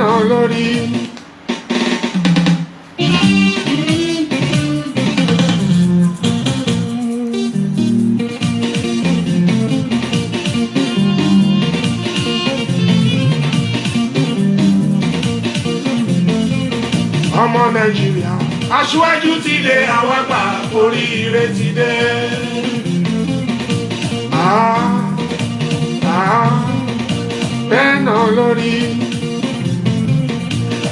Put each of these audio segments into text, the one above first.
náà lórí. Ọmọ Nàìjíríà, aṣíwájú ti dé, àwa gbà, oríire ti dé. Ah, ah, bẹ́ẹ̀ náà lórí.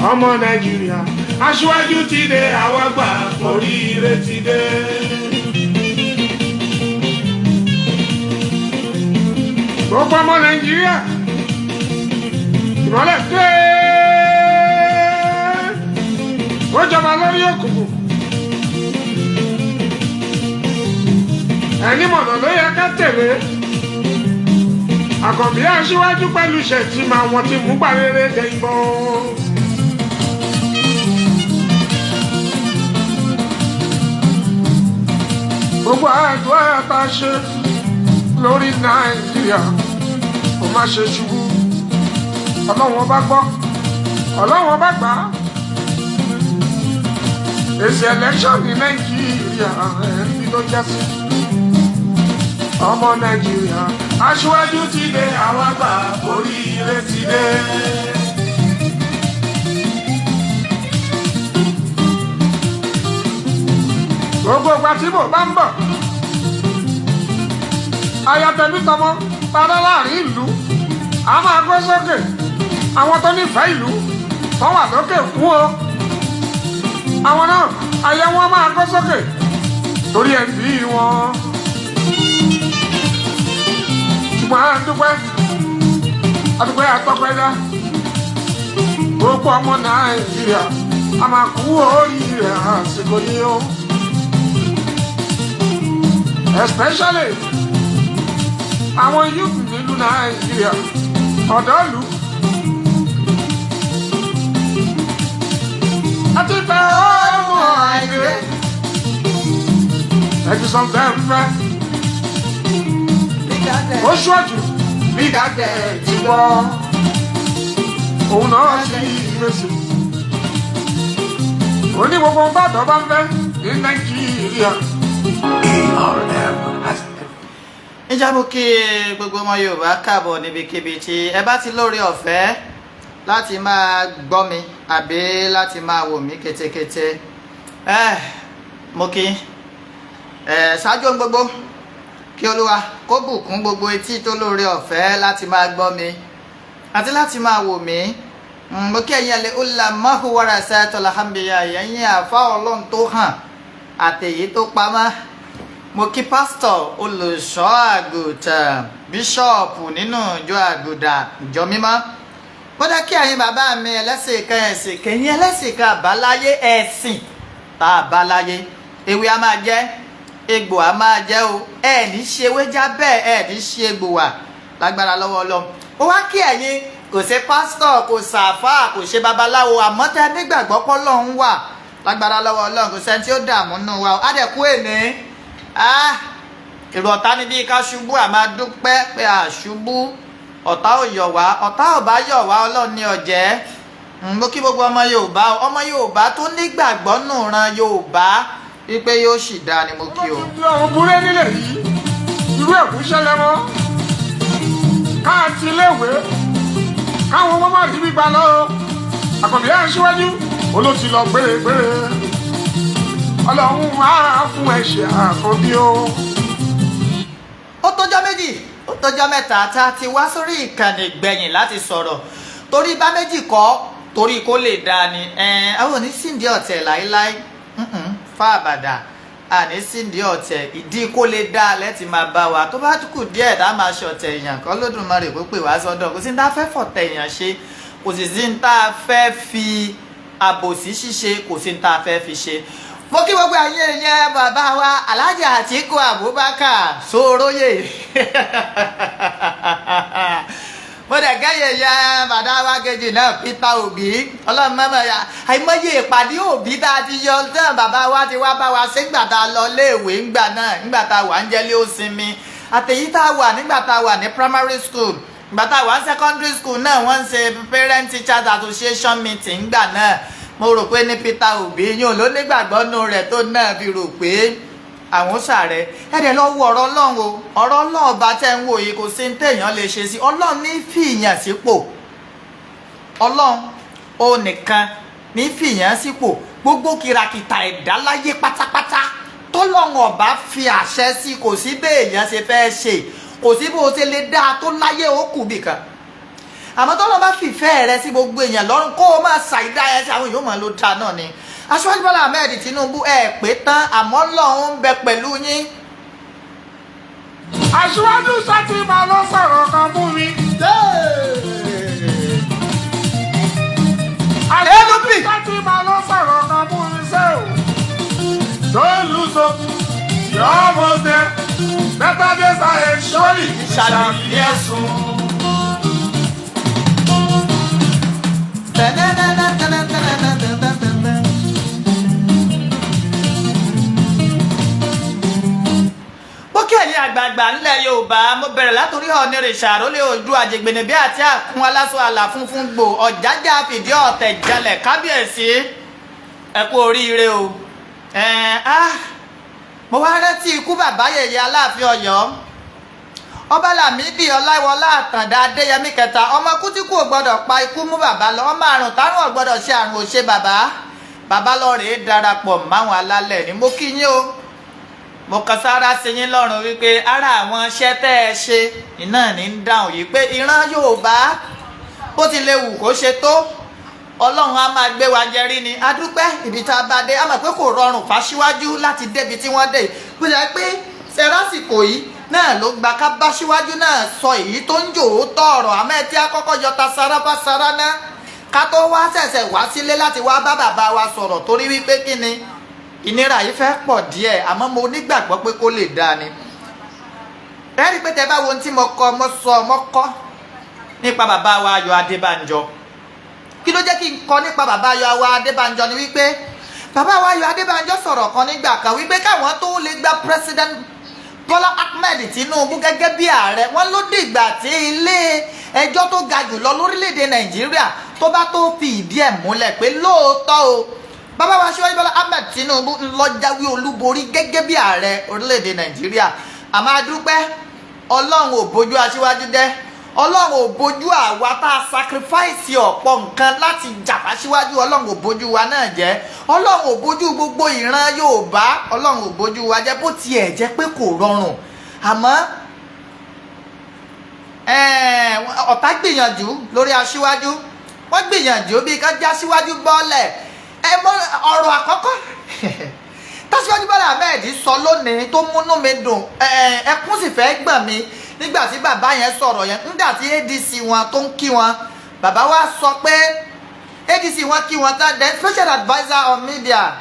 Ọmọ Nàìjíríà, aṣíwájú ti dé, àwa gbà, oríire ti dé. Gbogbo ọmọ Nàìjíríà, ìmọ́lẹ̀ dé, ó jọba lórí òkùnkùn. Ẹni mọ̀nà ló yẹ ká tẹ̀lé. Àkànbí aṣíwájú pẹ̀lú ṣẹ̀tì máa wọ́n ti mú gbàrere dẹ̀yìnbọn. Gbogbo àdúrà tá a ṣe lórí Nàìjíríà kò má ṣe ṣubú. Ọlọ́wọ́n bá gbọ́, Ọlọ́wọ́n bá gbà á. Èsì election ní Nàìjíríà, ẹ̀rí ló já sí. Ọmọ Nàìjíríà, aṣíwájú ti dé, àwa gbà, oríire ti dé. Gbogbo ìgbà tí mo bá ń bọ̀, ayatẹ̀mí tọmọ tara láàrin ìlú a máa gbé sókè. Àwọn tó nífẹ̀ẹ́ ìlú tó wà lókè kú o, àwọn náà ayé wọn máa gbé sókè torí ẹbí wọn. Ṣùgbọ́n à ń dúpẹ́, àdúpẹ́ àtọ́pẹ́dá. Gbogbo ọmọ Nàìjíríà, a máa kú oríire àsìkò yìí o, especially àwọn youth nílùú Nàìjíríà, ọ̀dọ́ ìlú. Àti fẹ́ ọmọ àìlè ẹ̀jú sọ̀tẹ̀ ń fẹ́ ó ṣọ́ọ̀jù bí dàgbẹ́ ti gbọ́, òun náà ti fèsì. Ó ní gbogbo ohun bàdàn bá ń fẹ́ ní Nàìjíríà. ARM has Níjàmbù kí gbogbo ọmọ Yorùbá káàbọ̀ níbikíbi tí ẹ bá ti lórí ọ̀fẹ́ láti máa gbọ́ mi àbí láti máa wò mí kétékété. Ẹ mo kí ẹ ṣáájú ohun gbogbo, kí Olúwa kó bùkún gbogbo etí tó lórí ọ̀fẹ́ láti máa gbọ́ mi àti láti máa wò mí. Mo kí ẹ̀yin ẹlẹ́ ulamahu warasatul anbiya, ẹ̀yin àfa Ọlọ́run tó hàn àtèyí tó pamọ́. Mo kí pásítọ̀, olùṣọ́ àgùntàn, bíṣọ̀pù nínú ìjọ àgùdà, ìjọ mímọ́. Kódà kí ẹ̀yin bàbá mi ẹlẹ́sìn kan, ẹ̀sìn kẹ̀yìn, ẹlẹ́sìn kan àbáláyé, ẹ̀sìn tá a bá láyé, ewé a máa jẹ́, egbò a máa jẹ́ o. Ẹ̀ ní ṣe ewé já bẹ́ẹ̀, ẹ̀ ní ṣe egbò wà lágbára lọ́wọ́ Ọlọ́run. Ó wá kí ẹ̀yin kò ṣe pásítọ̀, kò ṣàfáà, kò ṣe babaláwo, àmọ́ tẹ́ nígbàgbọ́ pọ́lọ́run wà, lágbára lọ́wọ́ Ọlọ́run, kò sẹ́ni tí ó dààmú nù wa o. Á dẹ̀ kú èní èrò ọ̀tá níbi ká ṣubú, à máa dúpẹ́ pé a ṣubú. Ọ̀tá ò yọ̀ wá, ọ̀tá ò bá yọ̀ wá, Ọlọ́run ní ọ̀jẹ́. Mo kí gbogbo ọmọ Yorùbá, ọmọ Yorùbá tó nígbàgbọ́ nù ran Yorùbá wípé yóò sì dáa ni mo kí o. Ọ̀hún burẹ́ nílẹ̀ yìí, irú ẹ̀kú ṣẹlẹ̀ mọ́ káàtì iléèwé káwọn ọmọ má rí gbígbà lọ. Àkànbí ẹ̀ ń síwájú olóòtú lọ gbére-gbére. Ọlọ́run á fún ẹ̀ṣẹ̀ àkànbí o. Ó tọ́jọ́ 2, ó tọ́jọ́ 3 tá a ti wá sórí ìkànnì gbẹ̀yìn láti sọ̀rọ̀, torí bá méjì kọ́, torí kó lè dáa ni. Àwọn ò ní síndìí ọ̀tẹ̀ láéláé fáàbàdà, àní síndìí ọ̀tẹ̀. Ìdí kó lè dáa lẹ́tì máa bá wa. Tó bá kù díẹ̀ tá a máa ṣọ̀tẹ̀ èèyàn kọ́, Lódùmarè kó pè wá sọ́dọ̀. Kò sí ní tá a fẹ́ fọ̀tẹ̀ èèyàn ṣe, kò sì sí ní tá a fẹ́ fi àbòsí ṣíṣe, kò sí ní tá a fẹ́ fi ṣe. Mo kí gbogbo ẹ̀yin èèyàn bàbá wa Alhaji Àtíkù Abubakar Sóróyè. Mo dẹ̀ kẹ́yẹ̀ yẹ bàdá wa kejì náà, Peter Obi. Ọlọ́run mọ́mọ́ ya àìmọye ìpàdé òbí tá a ti yọ náà, bàbá wa ti wá bá wa ṣe ńgbà tá a lọ léèwé, ńgbà náà, ńgbà tá a wà ń jẹ́lé ó sinmi, àtẹ̀yí tá a wà nígbà tá a wà ní primary school. Ìgbà tá a wà ní secondary school náà, wọ́n ń ṣe Parent Teachers Association meeting gbà náà. Mo rò pé ní Peter Obi yín ló nígbàgbọ́ nù rẹ̀ tó náà fi rò pé àwọn sàrẹ̀ ẹ̀dẹ̀ lọ wo ọ̀rọ̀ Ọlọ́run o. Ọ̀rọ̀ Ọlọ́run ọba tẹ́ ń wò yìí, kò sí ní téèyàn lè ṣe sí. Ọlọ́run ní fìyàn sípò. Ọlọ́run ó nìkan ní fìyàn sípò. Gbogbo kìràkìtà ẹ̀dá láyé pátápátá, tọ́lọ́run ọba fi àṣẹ sí, kò sí béèyàn ṣe fẹ́ ṣe, kò sí bó ṣe lè dáa tó láyé, ó kù bìkan. Àmọ́ tọ́lọ́run bá fìfẹ́ rẹ sí gbogbo èèyàn lọ́rùn, kó o máa ṣàìdá ẹ sí, àwọn èèyàn máa ló dáa náà ni. Aṣíwájú Bọ́lá Ahmed Tinubu, ẹ pé tán, àmọ́ Ọlọ́run ń bẹ pẹ̀lú yín. Aṣíwájú Sátìmá ló sọ̀rọ̀ kan fún mi. Aṣíwájú Sátìmá ló sọ̀rọ̀ kan fún mi ṣé o. Don't lose hope, you're almost there. Better days ahead, surely shall be here soon. Bó kí ẹ̀yin àgbààgbà ńlẹ̀ Yorùbá, mo bẹ̀rẹ̀ látòrí Ọ̀nìrìṣà, àrólé ojú àjẹgbẹ̀nẹ̀bí àti àkún aláṣọ àlà funfun gbò, ọ̀jájá fìdí ọ̀tẹ̀ jalẹ̀. Kábíyèsí, ẹ kú oríire o. Mo wá rántí ikú bàbá yèyé Aláàfin Ọ̀yọ́, Ọba Lámìdí Ọláìwọlá Àtàndá Adéyẹmí kẹta. Ọmọ kútíkù ò gbọdọ̀ pa ikú mú bàbá lọ, ọmọ àrùn tárùn ò gbọdọ̀ ṣe àrùn ò ṣe bàbá. Bàbá lọ rèé darapọ̀ máwọn alálẹ̀ ní. Mo kí yín o, mo kàn sára sí yín lọ́rùn wípé ara àwọn iṣẹ́ tẹ́ ẹ ṣe iná ní ń dáhùn yìí pé ìran Yorùbá, bó ti lè wù kó ṣe tó, Ọlọ́run á máa gbé wa jẹrí ni. A dúpẹ́ ibi tá a bá dé. A mọ̀ pé kò rọrùn fáṣíwájú láti débi tí wọ́n dé. Bó ṣe pé sẹ́rásìkò yìí náà ló gba ká bá síwájú náà sọ èyí tó ń jò ó tọ̀rọ̀. Àmọ́ ẹ tí a kọ́kọ́ yọta sára bá sára náà, ká tó wá ṣẹ̀ṣẹ̀ wá sílé láti wá bá bàbá wa sọ̀rọ̀, torí wípé kí ni, ìnira yìí fẹ́ pọ̀ díẹ̀, àmọ́ mo nígbàgbọ́ pé kó lè dáa ni. Ẹ rí i pé tẹ bá wo ohun tí mo kọ, mo sọ, mo kọ́ nípa bàbá wa Ayọ̀ Adébánjọ. Kí ló jẹ́ kí n kọ nípa bàbá Ayọ̀ wa Adébánjọ ni wípé bàbá wa Ayọ̀ Adébánjọ sọ̀rọ̀ kan nígbà kan wípé káwọn tó lè gba President Bọ́lá Ahmed Tinubu gẹ́gẹ́ bí ààrẹ, wọ́n ló dìgbà tí ilé ẹjọ́ tó ga jù lọ lórílẹ̀‐èdè Nàìjíríà tó bá tó fi ìdí ẹ̀ múlẹ̀ pé lóòótọ́ o, bàbá wa Aṣíwájú Bọ́lá Ahmed Tinubu ń lọ jáwé olúborí gẹ́gẹ́ bí ààrẹ orílẹ̀‐èdè Nàìjíríà. Àmọ́ a dúpẹ́, Ọlọ́run ò bójú aṣíwájú jẹ́, Ọlọ́run ò bójú àwa tá a sacrifice ọ̀pọ̀ nǹkan láti jà fáṣíwájú, Ọlọ́run ò bójú wa náà jẹ́, Ọlọ́run ò bójú gbogbo ìran Yorùbá, Ọlọ́run ò bójú wa jẹ́. Bó tiẹ̀ jẹ́ pé kò rọrùn, àmọ́ ọ̀tá gbìyànjú lórí aṣíwájú, wọ́n gbìyànjú bí ká já síwájú bọ́ọ̀lẹ̀. Ẹ mọ ọ̀rọ̀ àkọ́kọ́ tàṣíwájú Bọ́lá Ahmed sọ lónìí tó múnú mi dùn, ẹkún sì fẹ́ gbọ̀n mi nígbà tí bàbá yẹn sọ̀rọ̀ yẹn, nígbà tí ADC wọn tó ń kí wọn. Bàbá wa sọ pé ADC wọn kí wọn tán, then special adviser on media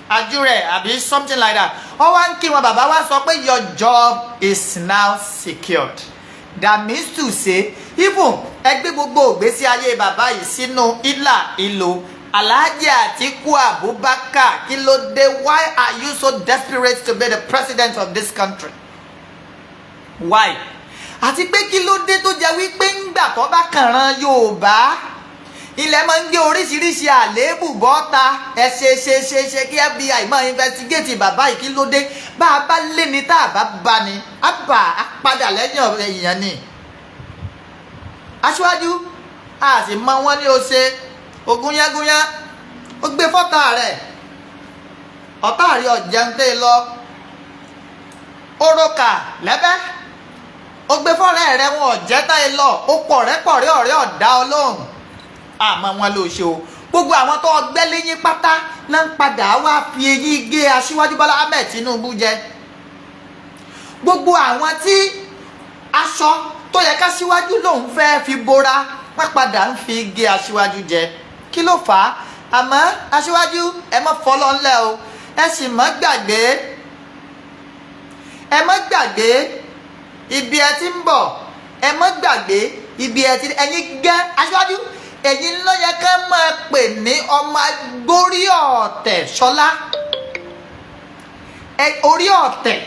Ajure àbí something like that, wọ́n wá ń kí wọn. Bàbá wa sọ pé, "Your job is now secured." That means to say, even ẹgbẹ́ gbogbo ògbésí ayé bàbá yìí sínú ìlà ìlò. Alhaji Atiku Abubakar, kí ló dé? Why are you so desperate to be the president of this country? Why? Àti pé kí ló dé tó jẹ́ wípé ńgbà tó bá kànràn Yorùbá, ilẹ̀ máa ń gbé oríṣiríṣi àléébù bọ́ta? Ẹ ṣe ṣe ṣe ṣe kí FBI máa investigate bàbá yìí. Kí ló dé? Bá a bá lé ní, tá a bá bá ní, á bà á padà lẹ́yìn ọ̀rẹ́ èèyàn ni. Aṣíwájú, a sì mọ wọn ní o ṣe ogúnyágúnyá, ó gbé fọ́tà rẹ̀, ọ̀tá rẹ̀ ọ̀jẹun tẹ́ lọ oroka lẹ́bẹ́, ó gbé fọ́rẹ́ rẹ̀, wọn ọ̀jẹ́ táyé lọ, ó pọ̀ rẹ́ pọ̀ rẹ́ ọ̀rẹ́ ọ̀dá ọlọ́run. Àmọ́ wọn ló ṣe o. Gbogbo àwọn tó ọgbẹ́ léyìn pátá náà ń padà wá fi eyín gé Aṣíwájú Bọ́lá Ahmed Tinubu jẹ. Gbogbo àwọn tí aṣọ tó yẹ ká síwájú lòun fẹ́ fi bora, wọ́n padà ń fi gé aṣíwájú jẹ. Kí ló fà á? Àmọ́ aṣíwájú, ẹ má fọlọ́ ńlẹ̀ o, ẹ sì má gbàgbé, ẹ má gbàgbé ibi ẹ ti ń bọ̀, ẹ má gbàgbé ibi ẹ ti ẹ̀yin gẹ́. Aṣíwájú, ẹ̀yin ló yẹ ká máa pè ní ọmọ agbórí ọ̀tẹ̀ ṣọlá. Orí ọ̀tẹ̀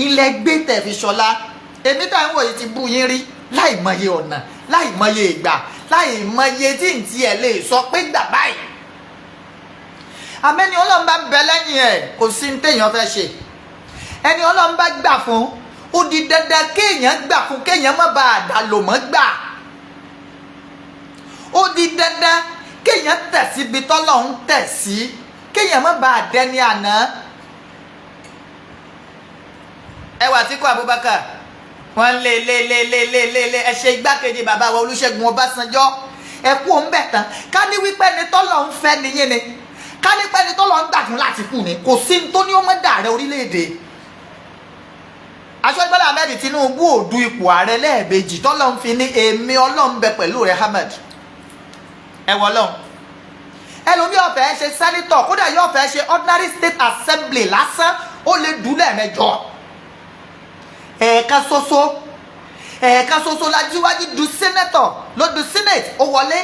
ilẹ̀ gbé tẹ̀ fi ṣọlá. Èmi tá à ń wò yìí ti bú yín rí láì mọye ọ̀nà. Láì mọye ìgbà, láì mọye tí n tiẹ̀ lè sọ pé gbà báyìí. Àmẹ́ni Ọlọ́run bá ń bẹ lẹ́yìn ẹ̀, kò sí ní téèyàn fẹ́ ṣe. Ẹni Ọlọ́run bá gbà fún, ó di dandan kéèyàn gbà fún, kéèyàn má bàa dà lò mọ́ gbà. Ó di dandan kéèyàn tẹ̀ síbi tọ́lọ́run tẹ̀ sí, kéèyàn má bàa dẹni àná. Ẹ wà Àtíkù Abubakar, wọ́n lé lé lé lé lé lé lé. Ẹ ṣe igbákejì bàbá wa Olúṣẹ́gun Ọbásanjọ́, ẹ kú òun bẹ̀ tán. Ká ní wípé ẹni tọ́lọ́run fẹ́ nìyẹn ni, ká ní pé ẹni tọ́lọ́run gbà fún láti kú ni, kò sí ní tó ní ó mọ́ dàrẹ́ orílẹ̀-èdè. Aṣíwájú Bọ́lá Ahmed Tinubu ò du ipò ààrẹ lẹ́ẹ̀mejì, tọ́lọ́run fi ní èmi Ọlọ́run bẹ pẹ̀lú rẹ̀. Ahmed, ẹ wọ Ọlọ́run. Ẹlòmíì ó fẹ́ ṣe senator, kódà yóò fẹ́ ṣe ordinary state assembly lásán, ó lè dùn lẹ́ẹ̀mẹjọ. Ẹ̀ẹ̀kan ṣoṣo, ẹ̀ẹ̀kan ṣoṣo lajíwájú du senator, ló du senate, ó wọlé.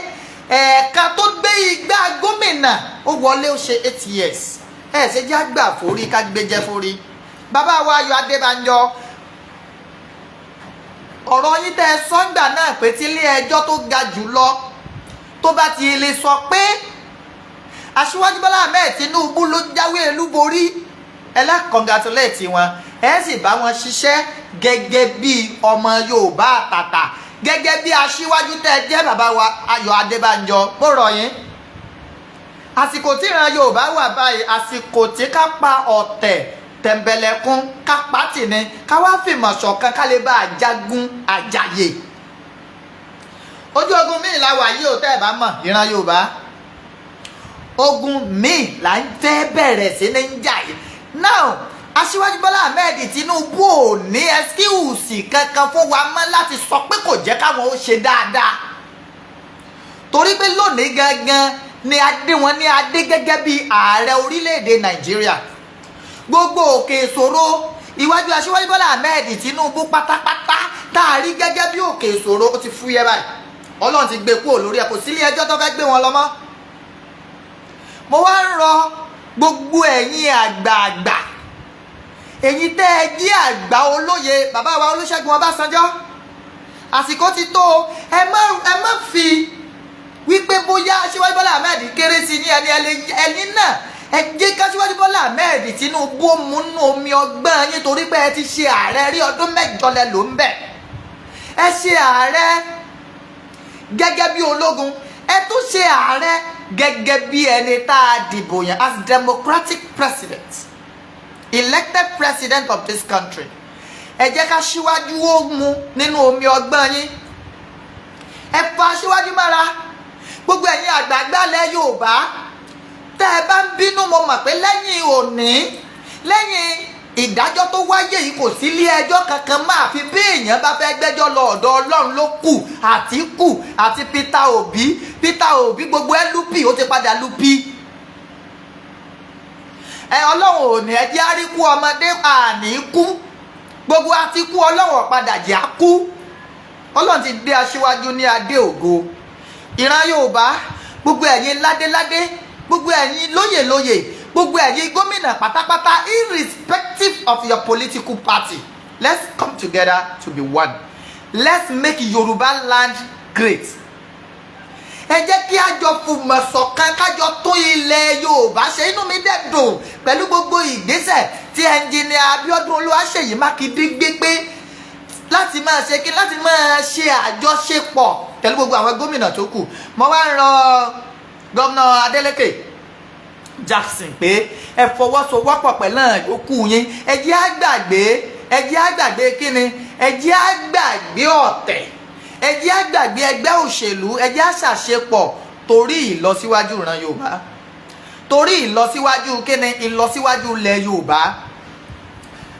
Ẹ̀ẹ̀kan tó gbé igbá gómìnà, ó wọlé, ó ṣe 8 years. Ẹ̀ ṣe jẹ́ àgbà forí ká gbéjẹ́ forí. Bàbá wa Ayọ̀ Adébánjọ, ọ̀rọ̀ yín tẹ́ ẹ sọ́ngbà náà pé tí ilé ẹjọ́ tó ga jù lọ tó bá ti lè sọ pé Aṣíwájú Bọ́lá Ahmed Tinubu ló jáwé olúborí, ẹ lá congratulate wọn, ẹ sì bá wọn ṣiṣẹ́ gẹ́gẹ́ bí ọmọ Yorùbá àtàtà, gẹ́gẹ́ bí aṣíwájú tẹ́ ẹ jẹ́. Bàbá wa Ayọ̀ Adébánjọ, mo rọ̀ yín. Àsìkò tí ìran Yorùbá wà báyìí, àsìkò tí ká pa ọ̀tẹ̀ tẹ̀m̀bẹ̀lẹ̀kún, ká pàtì ni, ká wá fìmọ̀ ṣọ̀kan, ká lè bá a jagun àjàyè. Ojú ogun míì la wà yìí ò. Tẹ́ ẹ̀ bá mọ̀, ìran Yorùbá, ogun míì là ń fẹ́ bẹ̀rẹ̀ sí ní ń jà yìí. Now, Aṣíwájú Bọ́lá Ahmed Tinubu ò ní excuse kankan fún wa mọ́ láti sọ pé kò jẹ́ káwọn ó ṣe dáadáa, torí pé lónìí gangan ni adé wọn ní adé gẹ́gẹ́ bí ààrẹ orílẹ̀-èdè Nàìjíríà. Gbogbo òkè ìṣòro iwájú Aṣíwájú Bọ́lá Ahmed Tinubu pátápátá tá a rí gẹ́gẹ́ bí òkè ìṣòro, ó ti fúyẹ́ báyìí. Ọlọ́run ti gbé kúrò lórí ẹ̀. Kò sílé ẹjọ́ tó fẹ́ gbé wọn lọ mọ́. Mo wá ń rọ gbogbo ẹ̀yin àgbààgbà, ẹ̀yin tẹ́ ẹ jí àgbà olóye, bàbá wa Olúṣẹ́gun Ọbásanjọ́, àsìkò ti tó. Ẹ má fi wípé bóyá Aṣíwájú Bọ́lá Ahmed kéré sí ní ẹni ẹni náà. Ẹ jẹ́ káṣíwájú Bọ́lá Ahmed Tinubu múnú omi ọgbọ́n yín, torí pé ẹ ti ṣe ààrẹ rí. Ọdún 8 lẹ ló ń bẹ̀. Ẹ ṣe ààrẹ gẹ́gẹ́ bí ológun, ẹ tún ṣe ààrẹ gẹ́gẹ́ bí ẹni tá a dìbò yàn as democratic president, elected president of this country. Ẹ jẹ́ ká síwájú ó mu nínú omi ọgbọ́n yín. Ẹ fa aṣíwájú mára. Gbogbo ẹ̀yin àgbààgbà lẹ Yorùbá tẹ́ ẹ bá ń bínú, mo mọ̀ pé lẹ́yìn òní, lẹ́yìn ìdájọ́ tó wáyé yìí, kò sí ilé ẹjọ́ kankan máa fi bí èèyàn bá fẹ́ gbẹ́jọ́ lọ ọ̀dọ̀ Ọlọ́run ló kù. Àtíkù àti Peter Obi, Peter Obi, gbogbo LP, ó ti padà lupi ẹ. Ọlọ́run ò ní ẹ jẹ́ àríkú ọmọdé, àní kú. Gbogbo àti kú, Ọlọ́run padà jẹ́ á kú. Ọlọ́run ti dé aṣíwájú ní adé ògo. Ìran Yorùbá, gbogbo ẹ̀yin ládéládé, gbogbo ẹ̀yin lóyè lóyè, gbogbo ẹ̀yin gómìnà pátápátá, irrespective of your political party, let's come together to be one. Let's make Yorùbá land great. Ẹ jẹ́ kí a jọ fùmọ̀ ṣọ̀kan, kájọ tún ilẹ̀ Yorùbá ṣe. Inú mi dẹ̀ dùn pẹ̀lú gbogbo ìgbésẹ̀ tí ẹnjìnìà Abíọ́dún Olúwaṣèyí Mákindé gbé pé láti máa ṣe kí láti máa ṣe àjọṣepọ̀ pẹ̀lú gbogbo àwọn gómìnà tó kù. Mo wá ń rọ gómìnà Adeleke Jackson pé ẹ fọwọ́sowọ́pọ̀ pẹ̀lú yòókù yín. Ẹ jẹ́ á gbàgbé, ẹ jẹ́ á gbàgbé kíni, ẹ jẹ́ á gbàgbé ọ̀tẹ̀, ẹ jẹ́ á gbàgbé ẹgbẹ́ òṣèlú, ẹ jẹ́ á ṣàṣepọ̀ torí ìlọsíwájú ìran Yorùbá, torí ìlọsíwájú kíni, ìlọsíwájú ilẹ̀ Yorùbá.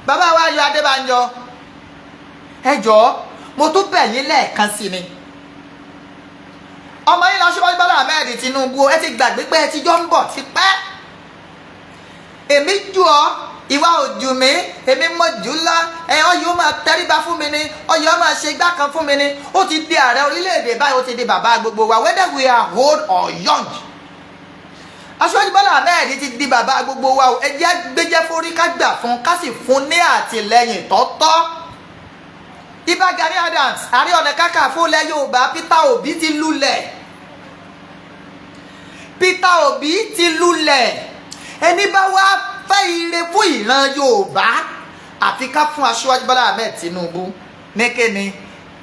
Bàbá wa Ayọ̀ Adébánjọ, ẹ jọ̀ọ́, mo tún bẹ̀ yín lẹ́ẹ̀kan sí ni. Ọmọ yín lọ́sọ́wọ́n Bọ́lá Ahmed Tinubu, ẹ ti gbàgbé pé ẹ ti jọ ń bọ̀ tipẹ́. Èmi jù ọ́, ìwà òjù mi, èmi mọ̀ jù lọ. Ẹ ọyọ máa tẹríba fún mi ni, ọyọ máa ṣe igbá kan fún mi ni. Ó ti di ààrẹ orílẹ̀-èdè báyìí, ó ti di bàbá gbogbo wa, whether we are old or young. Aṣíwájú Bọ́lá Ahmed ti di bàbá gbogbo wa o. Ẹ jẹ́ gbéjẹ́ forí, ká gbà fún, ká sì fún ní àtìlẹ́yìn tọ́tọ́. Ìbà Gani Adams, Ààrẹ Ọ̀nà Kakanfò ilẹ̀ Yorùbá, Peter Obi ti lulẹ̀. Peter Obi ti lulẹ̀. Ẹni bá wá fẹ́ ire fún ìran Yorùbá, àfi ká fún Aṣíwájú Bọ́lá Ahmed Tinubu ní kíni,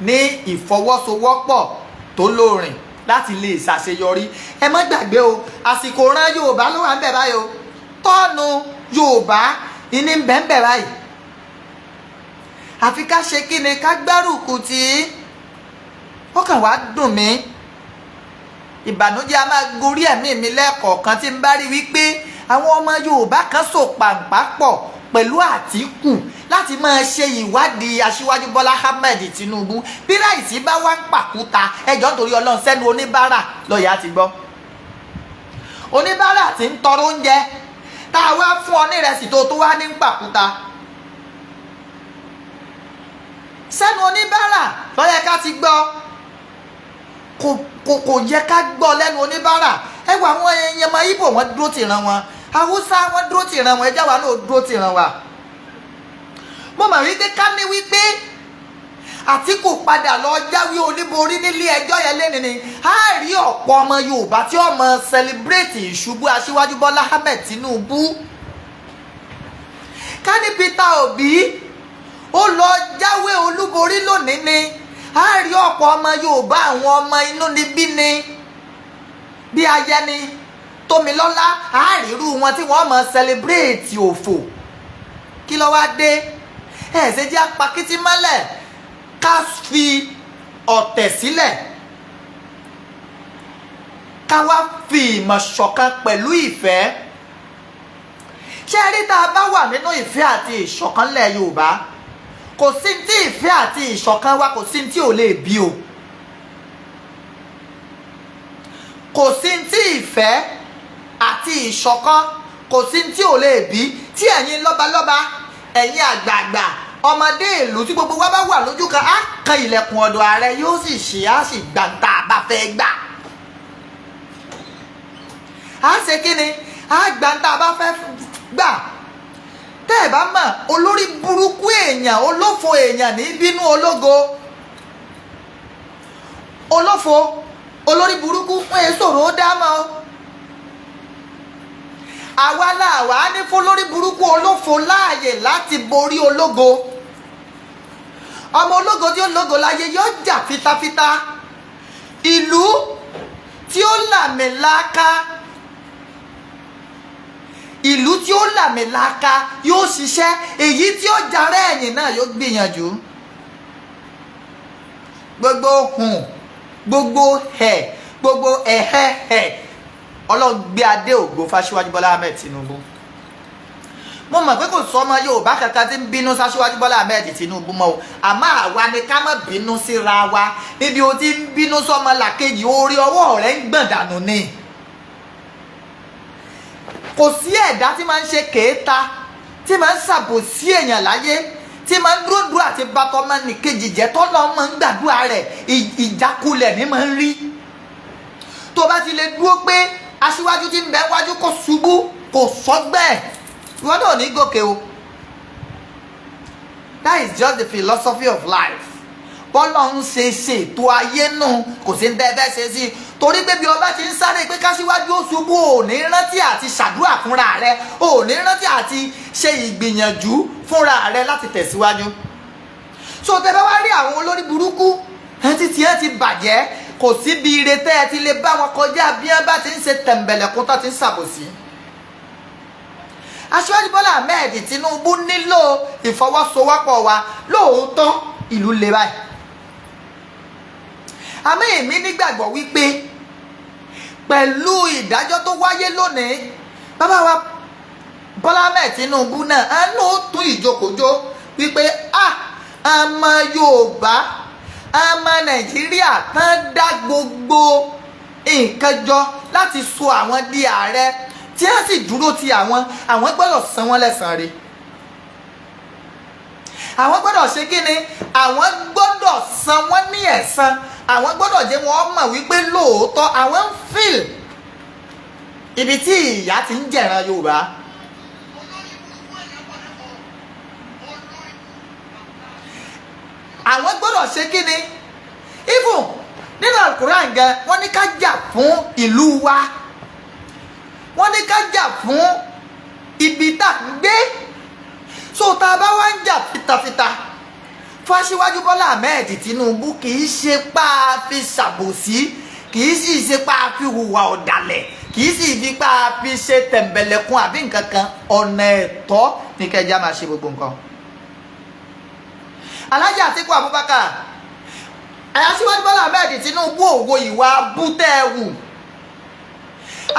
ní ìfọwọ́sowọ́pọ̀ tó lóòrìn láti lè ṣàṣeyọrí. Ẹ má gbàgbé o, àsìkò ran Yorùbá ló wà ń bẹ̀ báyìí o. Turn Yorùbá ìní ń bẹ̀ ń bẹ̀ báyìí. Àfi ká ṣe kíni, ká gbárùkù tí ó kàn wá dùn mí. Ìbànújẹ́ a máa gorí ẹ̀mí mi lẹ́ẹ̀kọ̀ọ̀kan tí n bá rí wípé àwọn ọmọ Yorùbá kan so pàǹpá pọ̀ pẹ̀lú Àtíkù láti máa ṣe ìwádìí Aṣíwájú Bọ́lá Ahmed Tinubu. Bí ráìsì bá wá ń pàkúta, ẹjọ́, nítorí Ọlọ́run, sẹ́nu oníbàárà lọ́ọ̀yà ti gbọ́. Oníbàárà tí ń tọrọ oúnjẹ tá a wá fún ọ ní ìrẹsì tó wá ní pàkúta, sẹ́nu oníbàárà lọ́yẹ ká ti gbọ́. Kò yẹ ká gbọ́ lẹ́nu oníbàárà. Ẹ wọ àwọn èèyàn ọmọ Ìgbò, wọn dúró tì ran wọn. Haúsá, wọn dúró tì ran wọn. Ẹjá wa náà dúró tì ran wa. Mo mọ̀ wípé ká ní wípé Àtíkù padà lọ jáwé oníborí nílé ẹjọ́ yẹn lẹ́ni ni, á rí ọ̀pọ̀ ọmọ Yorùbá tí ó mọ celebrate ìṣubú Aṣíwájú Bọ́lá Ahmed Tinubu. Ká ní Peter Obi ó lọ jáwé olúborí lónìí ni, á rí ọ̀pọ̀ ọmọ Yorùbá, àwọn ọmọ inú níbí ni bí Ayẹni, Tómilọ́lá, á rí irú wọn tí wọ́n mọ celebrate òfò. Kí ló wá dé? Ẹ̀ ṣe jẹ́ apakítí mọ́lẹ̀, ká fi ọ̀tẹ̀ sílẹ̀, ká wá fi ìmọ̀ ṣọ̀kan pẹ̀lú ìfẹ́. Ṣé ẹ rí, tá a bá wà nínú ìfẹ́ àti ìṣọ̀kan lẹ̀ Yorùbá, kò sí tí ìfẹ́ àti ìṣọ̀kan wa, kò sí tí ò lè bí o. Kò sí tí ìfẹ́ àti ìṣọ̀kan, kò sí tí ò lè bí. Tí ẹ̀yin lọ́balọ́ba, ẹ̀yin àgbààgbà, ọmọdé ìlú, tí gbogbo wa bá wà lójú kan, á kan ilẹ̀kùn ọ̀dọ̀ ààrẹ, yóò sì ṣí, á sì gbà tá a bá fẹ́ gbà. Á ṣe kí ni? Á gbà tá a bá fẹ́ gbà. Tẹ́ ẹ̀ bá mọ̀, olórí burúkú èèyàn, olófo èèyàn ní bínú ológo. Olófo, olórí burúkú fún èsòro ó dá mọ́. Àwa làwa ní fún olórí burúkú, olófo láàyè láti borí ológo. Ọmọ ológo tí ó lógo láyé yóò jà fitafita. Ìlú tí ó làmìlaka, ìlú tí ó làmìlaka yóò ṣiṣẹ́. Èyí tí ó jarẹ́ ẹ̀yìn náà yóò gbìyànjú. Gbogbo hùn, gbogbo ẹ̀, gbogbo ẹ̀hẹ́ ẹ̀, Ọlọ́run gbé adé ògo fáṣíwájú Bọ́lá Ahmed Tinubu. Mo mọ̀ pé kò sọ ọmọ Yorùbá kankan tí ń bínú sáṣíwájú Bọ́lá Ahmed Tinubu mọ́ o. Àmọ́ àwa ni ká má bínú síra wa. Níbi o ti ń bínú sọmọ làkejì, orí ọwọ́ rẹ̀ ń gbọ̀n dànù ni. Kò sí ẹ̀dá tí máa ń ṣe kéèta, tí máa ń ṣàbòsí èèyàn láyé, tí máa ń dúró dúró àti bàtọ́ ọmọ nìkejì jẹ́, tọ́lọ́ máa ń gbàdúrà rẹ̀. Ìjákulẹ̀ ní máa ń rí. Tó bá ti lè dúró pé aṣíwájú tí ń bẹ wájú kó ṣubú, kò sọ́gbẹ́, ìwọ náà ní gòkè o. That is just the philosophy of life. Bọ́lá ń ṣe ṣètò ayé nù, kò sí ní tẹ́tẹ́ ṣe sí, torí pé bí ọba ti ń sáré pé káṣíwájú ó ṣubú, ò ní rántí àti ṣàdúrà fúnra rẹ, ò ní rántí àti ṣe ìgbìyànjú fúnra rẹ láti tẹ̀síwájú. So tẹ́ bá wá rí àwọn olórí burúkú ẹ ti tiẹ̀ ti bàjẹ́, kò sí bí ire tẹ́ ẹ ti lè bá wọn kọjá bí wọ́n bá ti ń ṣe tẹ̀m̀bẹ̀lẹ̀kún tó ti ń ṣàbòsí. Aṣíwájú Bọ́lá Ahmed Tinubu nílò ìfọwọ́sowọ́pọ̀ wa. Lóòótọ́, ìlú le báyìí, àmọ́ èmi nígbàgbọ́ wípé pẹ̀lú ìdájọ́ tó wáyé lónìí, bàbá wa Bọ́lá Ahmed Tinubu náà á ló tún ìjókòjó wípé a ọmọ Yorùbá, ọmọ Nàìjíríà tán dá gbogbo nǹkan jọ láti so àwọn di ààrẹ, tí wọ́n sì dúró ti àwọn, àwọn gbọ́dọ̀ san wọ́n lẹ́san rẹ̀. Àwọn gbọ́dọ̀ ṣe kí ni? Àwọn gbọ́dọ̀ san wọ́n ní ẹ̀san. Àwọn gbọ́dọ̀ jẹ́ wọ́n mọ̀ wípé lóòótọ́ àwọn ń feel ibi tí ìyà ti ń jẹ̀ran Yorùbá. Àwọn gbọ́dọ̀ ṣe kí ni? Even nínú Alukuran gan, wọ́n ní ká jà fún ìlú wa, wọ́n ní ká jà fún ibi tá à ń gbé. So tá a bá wá ń jà fitafita fáṣíwájú Bọ́lá Ahmed Tinubu, kì í ṣe pa fi ṣàbòsí, kì í sì ṣe pa fi hùwà ọ̀dàlẹ̀, kì í sì fi pa fi ṣe tẹ̀m̀bẹ̀lẹ̀kun àbí nǹkan kan. Ọ̀nà ẹ̀tọ́ ní kẹjá máa ṣe gbogbo nǹkan. Alhaji Atiku Abubakar, Aṣíwájú Bọ́lá Ahmed Tinubu, òwò ìwà bútẹ́ẹ̀wù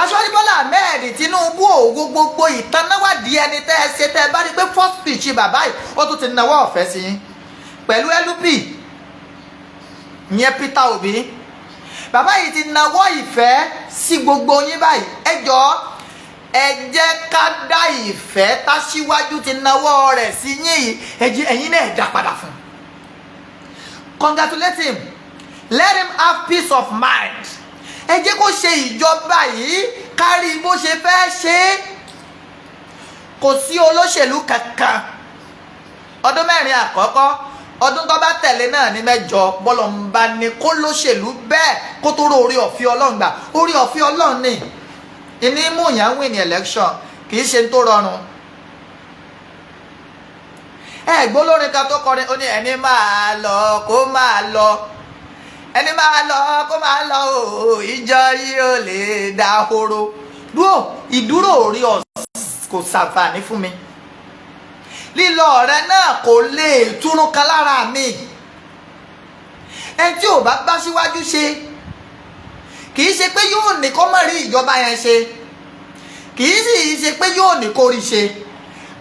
Aṣíwájú Bọ́lá Ahmed Tinubu, òwò gbogbo ìtanáwádìí ẹni tẹ́ ẹ ṣe, tẹ́ ẹ bá rí pé first speech bàbá yìí, ó tún ti nawọ́ ọ̀fẹ́ sí yín pẹ̀lú LP ìyẹn Peter Obi. Bàbá yìí ti nawọ́ ìfẹ́ sí gbogbo yín báyìí. Ẹ jọ̀ọ́, ẹ jẹ́ ká dá ìfẹ́ táṣíwájú ti nawọ́ rẹ̀ sí yín yìí, ẹ jẹ́ ẹ̀yin náà dá padà fún un. Congratulate him, let him have peace of mind. Ẹ jẹ́ kó ṣe ìjọba yìí kárí bó ṣe fẹ́ ṣe é. Kò sí olóṣèlú kankan, ọdún 4 àkọ́kọ́, ọdún tó bá tẹ̀lé náà ní 8, bọ́lọ̀ ń bá ní kó lóṣèlú bẹ́ẹ̀ kó tó rò orí ọ̀fẹ́ Ọlọ́run gbà. Orí ọ̀fẹ́ Ọlọ́run ní ìní mú yàn win election, kì í ṣe tó rọrùn. Ẹ gbọ́ lórin kan tó kọrin, ó ní, "Ẹni máa lọ kó máa lọ, ẹni máa lọ kó máa lọ o, ìjọ yìí ò lè dahoro." Dúró, ìdúró orí kò ṣàǹfààní fún mi, lílọ rẹ náà kò lè túnú kan lára mi. Ẹni tí ò bá bá síwájú ṣe, kì í ṣe pé yóò ní kó má rí ìjọba yẹn ṣe, kì í sì ṣe pé yóò ní kó rí ṣe,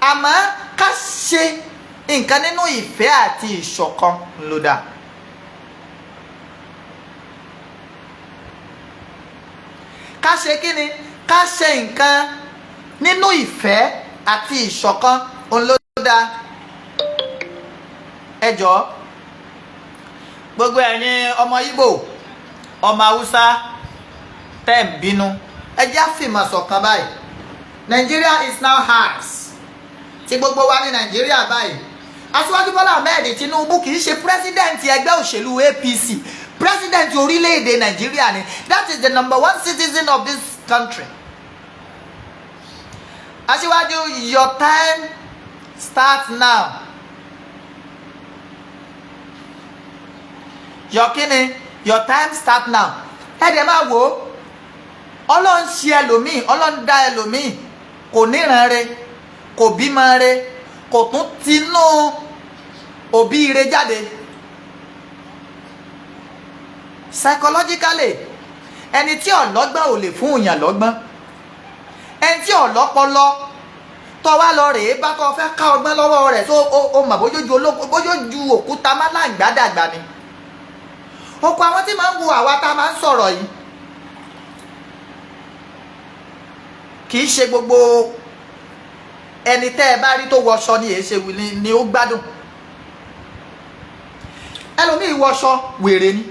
àmọ́ ká ṣe nǹkan nínú ìfẹ́ àti ìṣọ̀kan ló dáa. Ká ṣe kí ni? Ká ṣe nǹkan nínú ìfẹ́ àti ìṣọ̀kan, òun ló dáa. Ẹ jọ̀ọ́, gbogbo ẹ̀yin ọmọ Ìgbò, ọmọ Haúsá tẹ́ ń bínú, ẹ jẹ́ àfìmọ̀ ṣọ̀kan báyìí. Nigeria is now ours, tí gbogbo wa ní Nàìjíríà báyìí. Aṣíwájú Bọ́lá Ahmed Tinubu kì í ṣe president ẹgbẹ́ òṣèlú APC, president orílẹ̀-èdè Nàìjíríà ni. That is the number one citizen of this country. Aṣíwájú, your time start now. Your kíni? Your time start now. Ẹ dẹ̀ máa wò ó, Ọlọ́run ṣe ẹlòmíì, Ọlọ́run dá ẹlòmíì, kò níran re, kò bímọ re, kò tún tinú òbí re jáde. Psychologically, ẹni tí ọlọ́gbọ́n ò lè fún èèyàn lọ́gbọ́n. Ẹni tí ọlọ́pọlọ tó wá lọ rèé bá tó fẹ́ ká ọgbọ́n lọ́wọ́ rẹ̀, tó o mọ̀ bójójú òkúta má láǹgbádàgbà ni. Ọ̀pọ̀ àwọn tí máa ń wo àwa tá a máa ń sọ̀rọ̀ yìí, kì í ṣe gbogbo ẹni tẹ́ ẹ bá rí tó wọṣọ ni èé ṣe ni ó gbádùn. Ẹlòmíì wọṣọ, wèrè ni.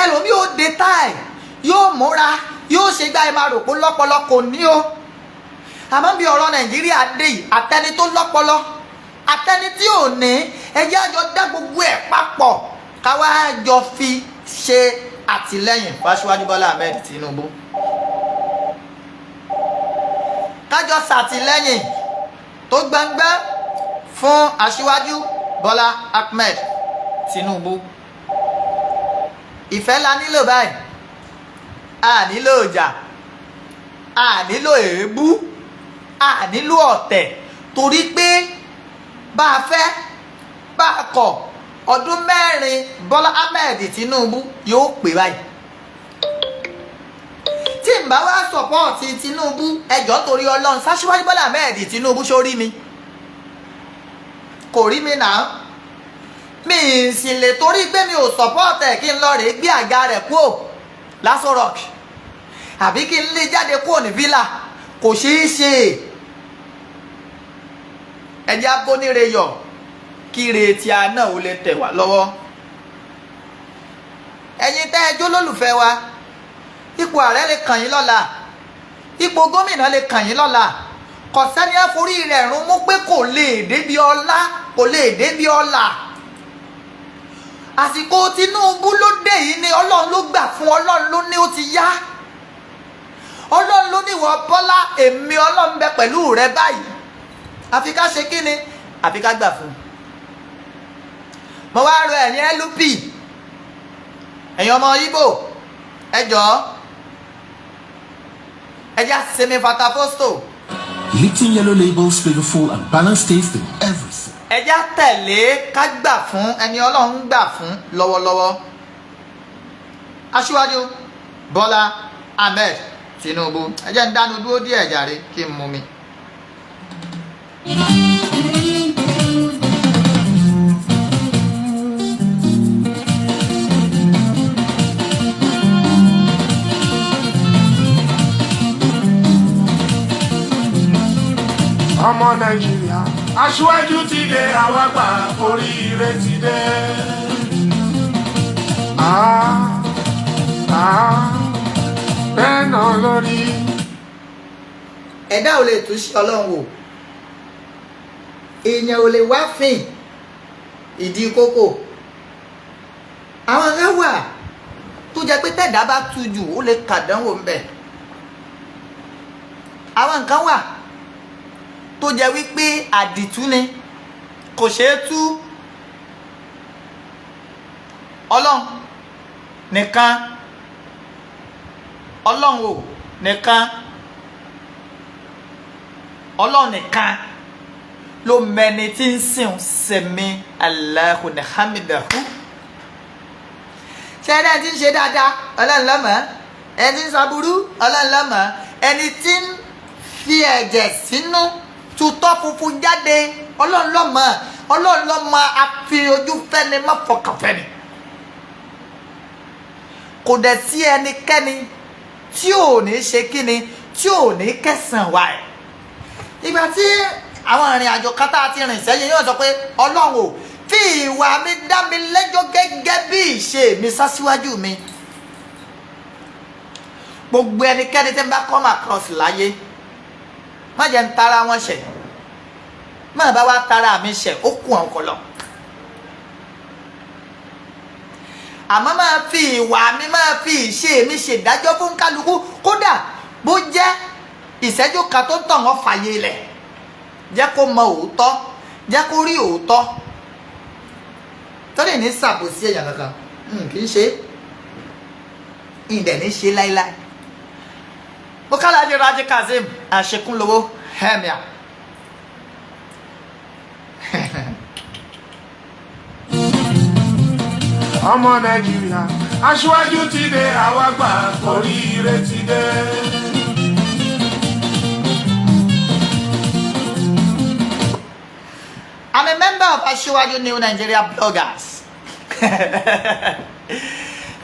Ẹlòmíì ó de táì, yóò múra, yóò ṣe gbá, ẹ máa rò pé lọ́pọlọ, kò ní o. Àmọ́ bí ọ̀rọ̀ Nàìjíríà dé yìí, àtẹni tó lọ́pọlọ, àtẹni tí ò ní, ẹjẹ́ àjọ dá gbogbo ẹ̀ papọ̀, káwá jọ fi ṣe àtìlẹ́yìn fáṣíwájú Bọ́lá Ahmed Tinubu, kájọ ṣàtìlẹ́yìn tó gbangba fún Aṣíwájú Bọ́lá Ahmed Tinubu. Ìfẹ́ la nílò báyìí, a nílò ìjà, a nílò èébú, a nílò ọ̀tẹ̀, torí pé bá a fẹ́ bá a kọ̀, ọdún 4 Bọ́lá Ahmed Tinubu yóò pè báyìí. Tí n bá wá sọ̀pọ̀tì Tinubu, ẹjọ́ torí Ọlọ́run, sáṣíwájú Bọ́lá Ahmed Tinubu sórí mi kò rí mi náà, mi sì lè torí pé mi ò sọ̀pọ̀tì kí n lọ rèé gbé àga rẹ̀ kúò l'Aso Rock, àbí kí n lè jáde kúò ní villa. Kò ṣeé ṣe. Ẹjẹ́ abóníre yọ̀ kí retí a náà ó lè tẹ̀ wá lọ́wọ́. Ẹ̀yin tẹ́ ẹ jó lólùfẹ́ wa, ipò ààrẹ lè kàn yín lọ́la, ipò gómìnà lè kàn yín lọ́la. Kò sẹ́ni àforí rẹ̀ rún mú pé kò lè débi ọlá, kò lè débi ọlà. Àsìkò Tinubu ló dé yìí ni Ọlọ́run ló gbà fún. Ọlọ́run ló ní ó ti yá. Ọlọ́run ló ní, ìwọ Bọ́lá, èmi Ọlọ́run bẹ pẹ̀lú rẹ báyìí. Àfi ká ṣe kí ni? Àfi ká gbà fún un. Mo wá rọ ẹ̀yin LP, ẹ̀yin ọmọ Ìgbò, ẹ jọ̀ọ́, ẹ já sẹ́mi fatafosto. Lipton Yellow Label's flavorful and balanced taste in every sip. Ẹ já tẹ̀lé, ká gbà fún ẹni Ọlọ́run gbà fún lọ́wọ́lọ́wọ́, Aṣíwájú Bọ́lá Ahmed Tinubu. Ẹ jẹ́ ń dánu dúró díẹ̀ jàre, kí n mú mi. Ọmọ Nàìjíríà, aṣíwájú ti dé, àwa gbà, oríire ti dé. Ah, ah, bẹ́ẹ̀ náà lórí. Ẹ̀dá ò lè tún ṣe Ọlọ́run wò. Èèyàn ò lè wá fìn ìdí kókò. Àwọn kan wà tó jẹ́ pé tẹ̀dá bá tu jù, ó lè kàdánwò ń bẹ̀. Àwọn nǹkan wà tó jẹ́ wípé àdìtú ni, kò ṣeé tú. Ọlọ́run nìkan, Ọlọ́run ò nìkan, Ọlọ́run nìkan ló mẹni tí ń sìn. Sẹ̀mí Allahu ní hamidahu. Ṣé ẹni tí ń ṣe dáadáa, Ọlọ́run ló mọ̀. Ẹni tí ń ṣaburú, Ọlọ́run ló mọ̀. Ẹni tí ń fi ẹ̀jẹ̀ sínú tutọ́ funfun jáde, Ọlọ́run ló mọ̀. Ọlọ́run ló mọ̀. Àfi ojú fẹ́ni má fọkàn fẹ́ni. Kò dẹ̀ sí ẹnikẹ́ni tí ò ní ṣe kíni, tí ò ní kẹsàn-án wa ẹ̀. Ìgbà tí àwọn ìrìn àjò kan tá a ti rìn sẹ́yìn yóò sọ pé, Ọlọ́run ò fi ìwà mi dá mi lẹ́jọ́ gẹ́gẹ́ bí ìṣe mi sásíwájú mi. Gbogbo ẹnikẹ́ni tí ń bá come across láyé, má jẹ́ ń tara wọn ṣẹ̀, má bá wá tara mi ṣẹ̀, ó kù àwọn kọlọ̀. Àmọ́ máa fi ìwà mi, máa fi ìṣe mi ṣèdájọ́ fún kálukú, kódà bó jẹ́ ìṣẹ́jú kan tó ń tàn wọ́n fàyè lẹ̀, jẹ́ kó mọ òótọ́, jẹ́ kó rí òótọ́. Torí ní sàbòsí èèyàn kankan, kì í ṣe ìdẹ̀ ní ṣe láíláí. Mo kálá ní Raji Kazeem Àṣekúnlówó hẹ́mìà. Ọmọ Nàìjíríà, aṣíwájú ti dé, àwa gbà, oríire ti dé. I'm a member of Asiwaju New Nigeria Bloggers.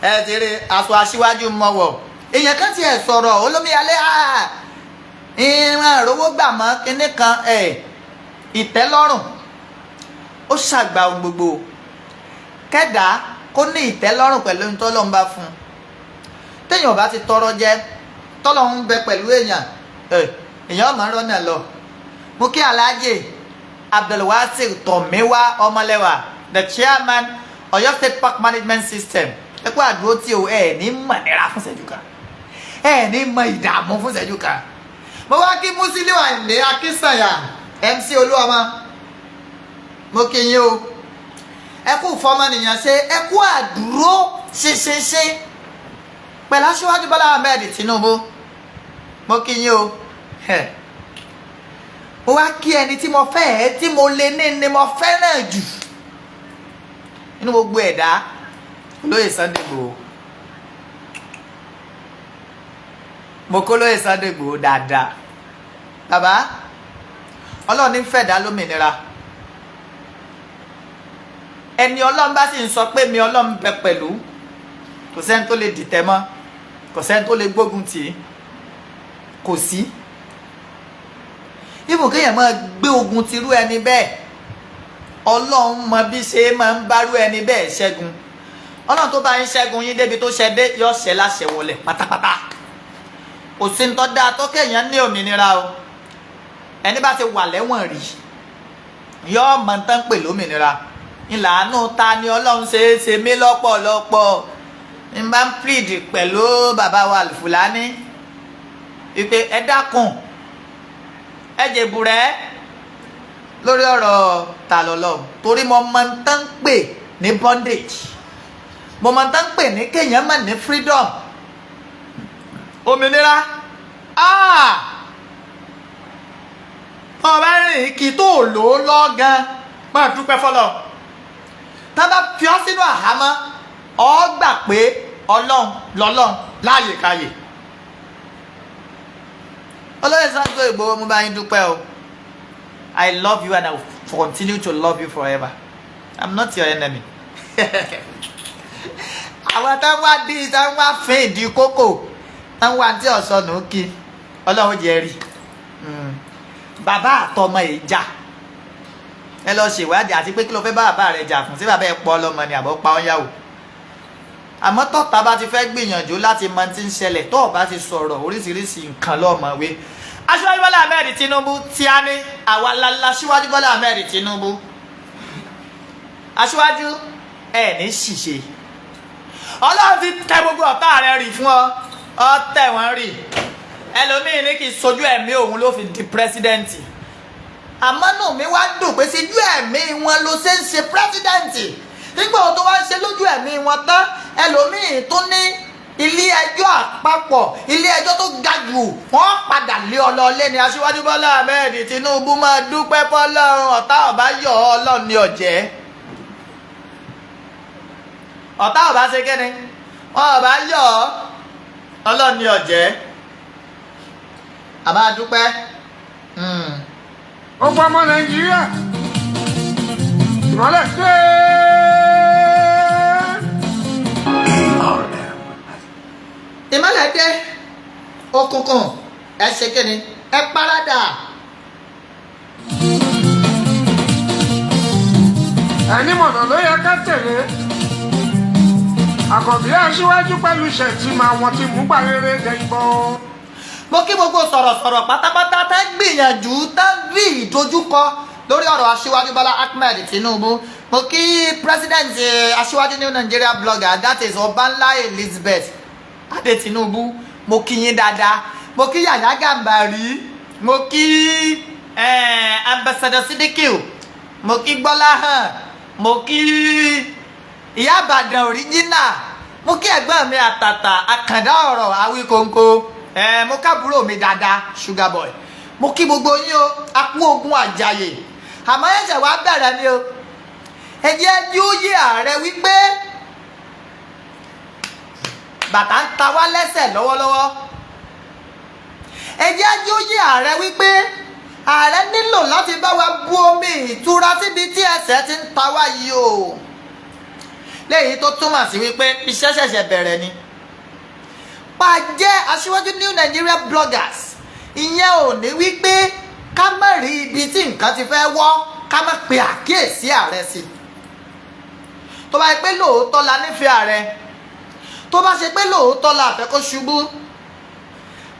Ẹ ti rí aṣọ aṣíwájú mọ́wọ́. Èèyàn kan tiẹ̀ sọ̀rọ̀ olómiyalé, ìran àrówó gbà mọ́ kinní kan. Ìtẹ́lọ́rùn ó ṣàgbà ohun gbogbo. Kẹ́dà kó ní ìtẹ́lọ́rùn pẹ̀lú ohun tọ́lọ́run bá fún un. Téèyàn bá ti tọrọ jẹ, tọ́lọ́run ń bẹ pẹ̀lú èèyàn, èèyàn máa ń rọ́nà lọ. Mo kí Alhaji Abdulwasir Tomiwa Ọmọlẹ́wà, the chairman, Ọ̀yọ́ State Park Management System. Ẹ kú àdúró tí o. Ẹ ní mọ̀ nira fún ìṣẹ́jú kan, ẹ ní mọ ìdààmú fún ìṣẹ́jú kan. Mo wá kí Musiliu Àyìndé Akínsànyà, MC Olúọmọ. Mo kí yín o. Ẹ kú fọmọnìyàn ṣe, ẹ kú àdúró ṣinṣinṣin pẹ̀lú Aṣíwájú Bọ́lá Ahmed Tinubu. Mo kí yín o. Mo wá kí ẹni tí mo fẹ́ ẹ, tí mo lè ní ni mo fẹ́ràn jù nínú gbogbo ẹ̀dá, Olóyè Sunday Igboho. Mo kó lóyè Sunday Igboho dáadáa. Bàbá, Ọlọ́run ní fẹ̀dá lómìnira. Ẹni Ọlọ́run bá sì ń sọ pé mi Ọlọ́run bẹ pẹ̀lú, kò sẹ́ni tó lè dìtẹ̀ mọ́, kò sẹ́ni tó lè gbógun tì í, kò sí. Ibùn kéèyàn máa gbé ogun tirú ẹni bẹ́ẹ̀, Ọlọ́run mọ bí ṣe máa ń bárú ẹni bẹ́ẹ̀ ṣẹ́gun. Ọlọ́run tó bá ń ṣẹ́gun yín débi tó ṣẹ dé, yọ ṣẹ láṣẹ wọlé pátápátá. Kò sí ní tó dáa tó kéèyàn ní òmìnira o. Ẹni bá ti wà lẹ́wọ̀n rí, yọ mọ̀ tán pè lómìnira. Ìlànà ta ni Ọlọ́run ṣe é ṣe mí lọ́pọ̀lọpọ̀. N bá ń plead pẹ̀lú bàbá wa Fúlàní wípé ẹ dákun, ẹ jèbùrẹ́ lórí ọ̀rọ̀ ta lọ́lọ́run, torí mo mọ tán ń pè ní bondage, mo mọ tán ń pè ní kéèyàn má ní freedom, òmìnira. Ah, tó bá rìn kí tó lò ó lọ́gán, máa dúpẹ́ fọlọ́. Tá bá fi ọ́ sínú àhámọ́, ọ gbà pé Ọlọ́run lọ́lọ́run láàyè káyè. Olóyè Sunday Igboho, mo bá yín dúpẹ́ o. I love you and I will continue to love you forever. I'm not your enemy. Àwọn tó ń wá dí, tó ń wá fín ìdí kókò, tó ń wá tí ọ̀sán kí Ọlọ́run jẹ́ rí bàbá àtọmọ ẹ̀ jà. Ẹ lọ ṣèwádìí àti pé kí ló fẹ́ bá bàbá rẹ̀ jà fún? Sí bàbá ẹ̀ pọ̀ ọlọ́mọ ni àbọ̀ pa ọ́ yàwó? Àmọ́ tọ́ta bá ti fẹ́ gbìyànjú láti mọ tí ń ṣẹlẹ̀, tó o bá ti sọ̀rọ̀, oríṣiríṣi nǹkan lọ́mọ̀wé. Aṣíwájú Bọ́lá Ahmed Tinubu tí a ní àwa lálá. Aṣíwájú Bọ́lá Ahmed Tinubu, aṣíwájú, ẹ̀ ní ṣìṣe. Ọlọ́run ti tẹ gbogbo ọ̀tá rẹ̀ rì fún ọ, ọ tẹ̀ wọ́n rì. Ẹlòmíín ní kì í sojú ẹ̀mí òun ló fi di president, àmọ́ nù mí wá dùn pé síjú ẹ̀mí wọn ló ṣe ń ṣe president. Nígbà tó wá ń ṣe lójú ẹ̀mí wọn tán, ẹlòmíín tún ní ilé ẹjọ́ àpapọ̀, ilé ẹjọ́ tó ga jù, wọ́n padà lé ọ lọ lé ní. Aṣíwájú Bọ́lá Ahmed Tinubu, máa dúpẹ́ fọlọ́run. Ọ̀tá ọ̀bá yọ̀ ọ́, Ọlọ́run ní ọ̀jẹ́. Ọ̀tá ọ̀bá ṣe kíni, wọn ọ̀bá yọ̀ ọ́, Ọlọ́run ní ọ̀jẹ́. Àmọ́ dúpẹ́. Ó gbọ́ ọmọ Nàìjíríà, ìmọ́lẹ̀ dé. ARM. Ìmọ́lẹ̀ dé, òkùnkùn, ẹ ṣe kíni, ẹ paradà. Ẹni mọ̀nà ló yẹ ká tẹ̀lé. Àkànbí aṣíwájú pẹ̀lú Ṣètìmọ̀, àwọn tí mú gbà rere dẹ̀yìnbọn. Mo kí gbogbo sọ̀rọ̀sọ̀rọ̀ pátápátá tá ń gbìyànjú, tá ń rí ìdojúkọ lórí ọ̀rọ̀ Aṣíwájú Bọ́lá Ahmed Tinubu. Mo kí president Aṣíwájú New Nigeria Blogger, that is Ọbanla Elizabeth Adé Tinubu. Mo kí yín dáadáa. Mo kí Yàyà Gàmbàrí, mo kí Ambassador Sidikiu, mo kí Gbọ́láhàn, mo kí Ìyá Ìbàdàn original, mo kí ẹ̀gbọ́n mi àtàtà Àkàndá ọ̀rọ̀ Awíkóńkó ẹ, mo kábúrò mi dáadáa, Sugar Boy. Mo kí gbogbo yín o. Akú ogun àjàyè, àmọ́ ẹ̀ṣẹ̀ wa bẹ̀rẹ̀ ni o. Ẹ jẹ́ yóò yé ààrẹ wípé bàtà ń ta wá lẹ́sẹ̀ lọ́wọ́lọ́wọ́. Ẹ jẹ́ yóò yé ààrẹ wípé ààrẹ nílò láti bá wa bu omi ìtura síbi tí ẹsẹ̀ ti ń ta wá yìí o, léyìí tó túmọ̀ sí wípé iṣẹ́ ṣẹ̀ṣẹ̀ bẹ̀rẹ̀ ni. Pa jẹ́ Aṣíwájú New Nigeria Bloggers, ìyẹn ò ní wípé ká má rí ibi tí nǹkan ti fẹ́ wọ́, ká má pe àkíyèsí ààrẹ sí. Tó bá yẹ pé lóòótọ́ la nífẹ̀ẹ́ ààrẹ, tó bá ṣe pé lóòótọ́ la fẹ́ kó ṣubú,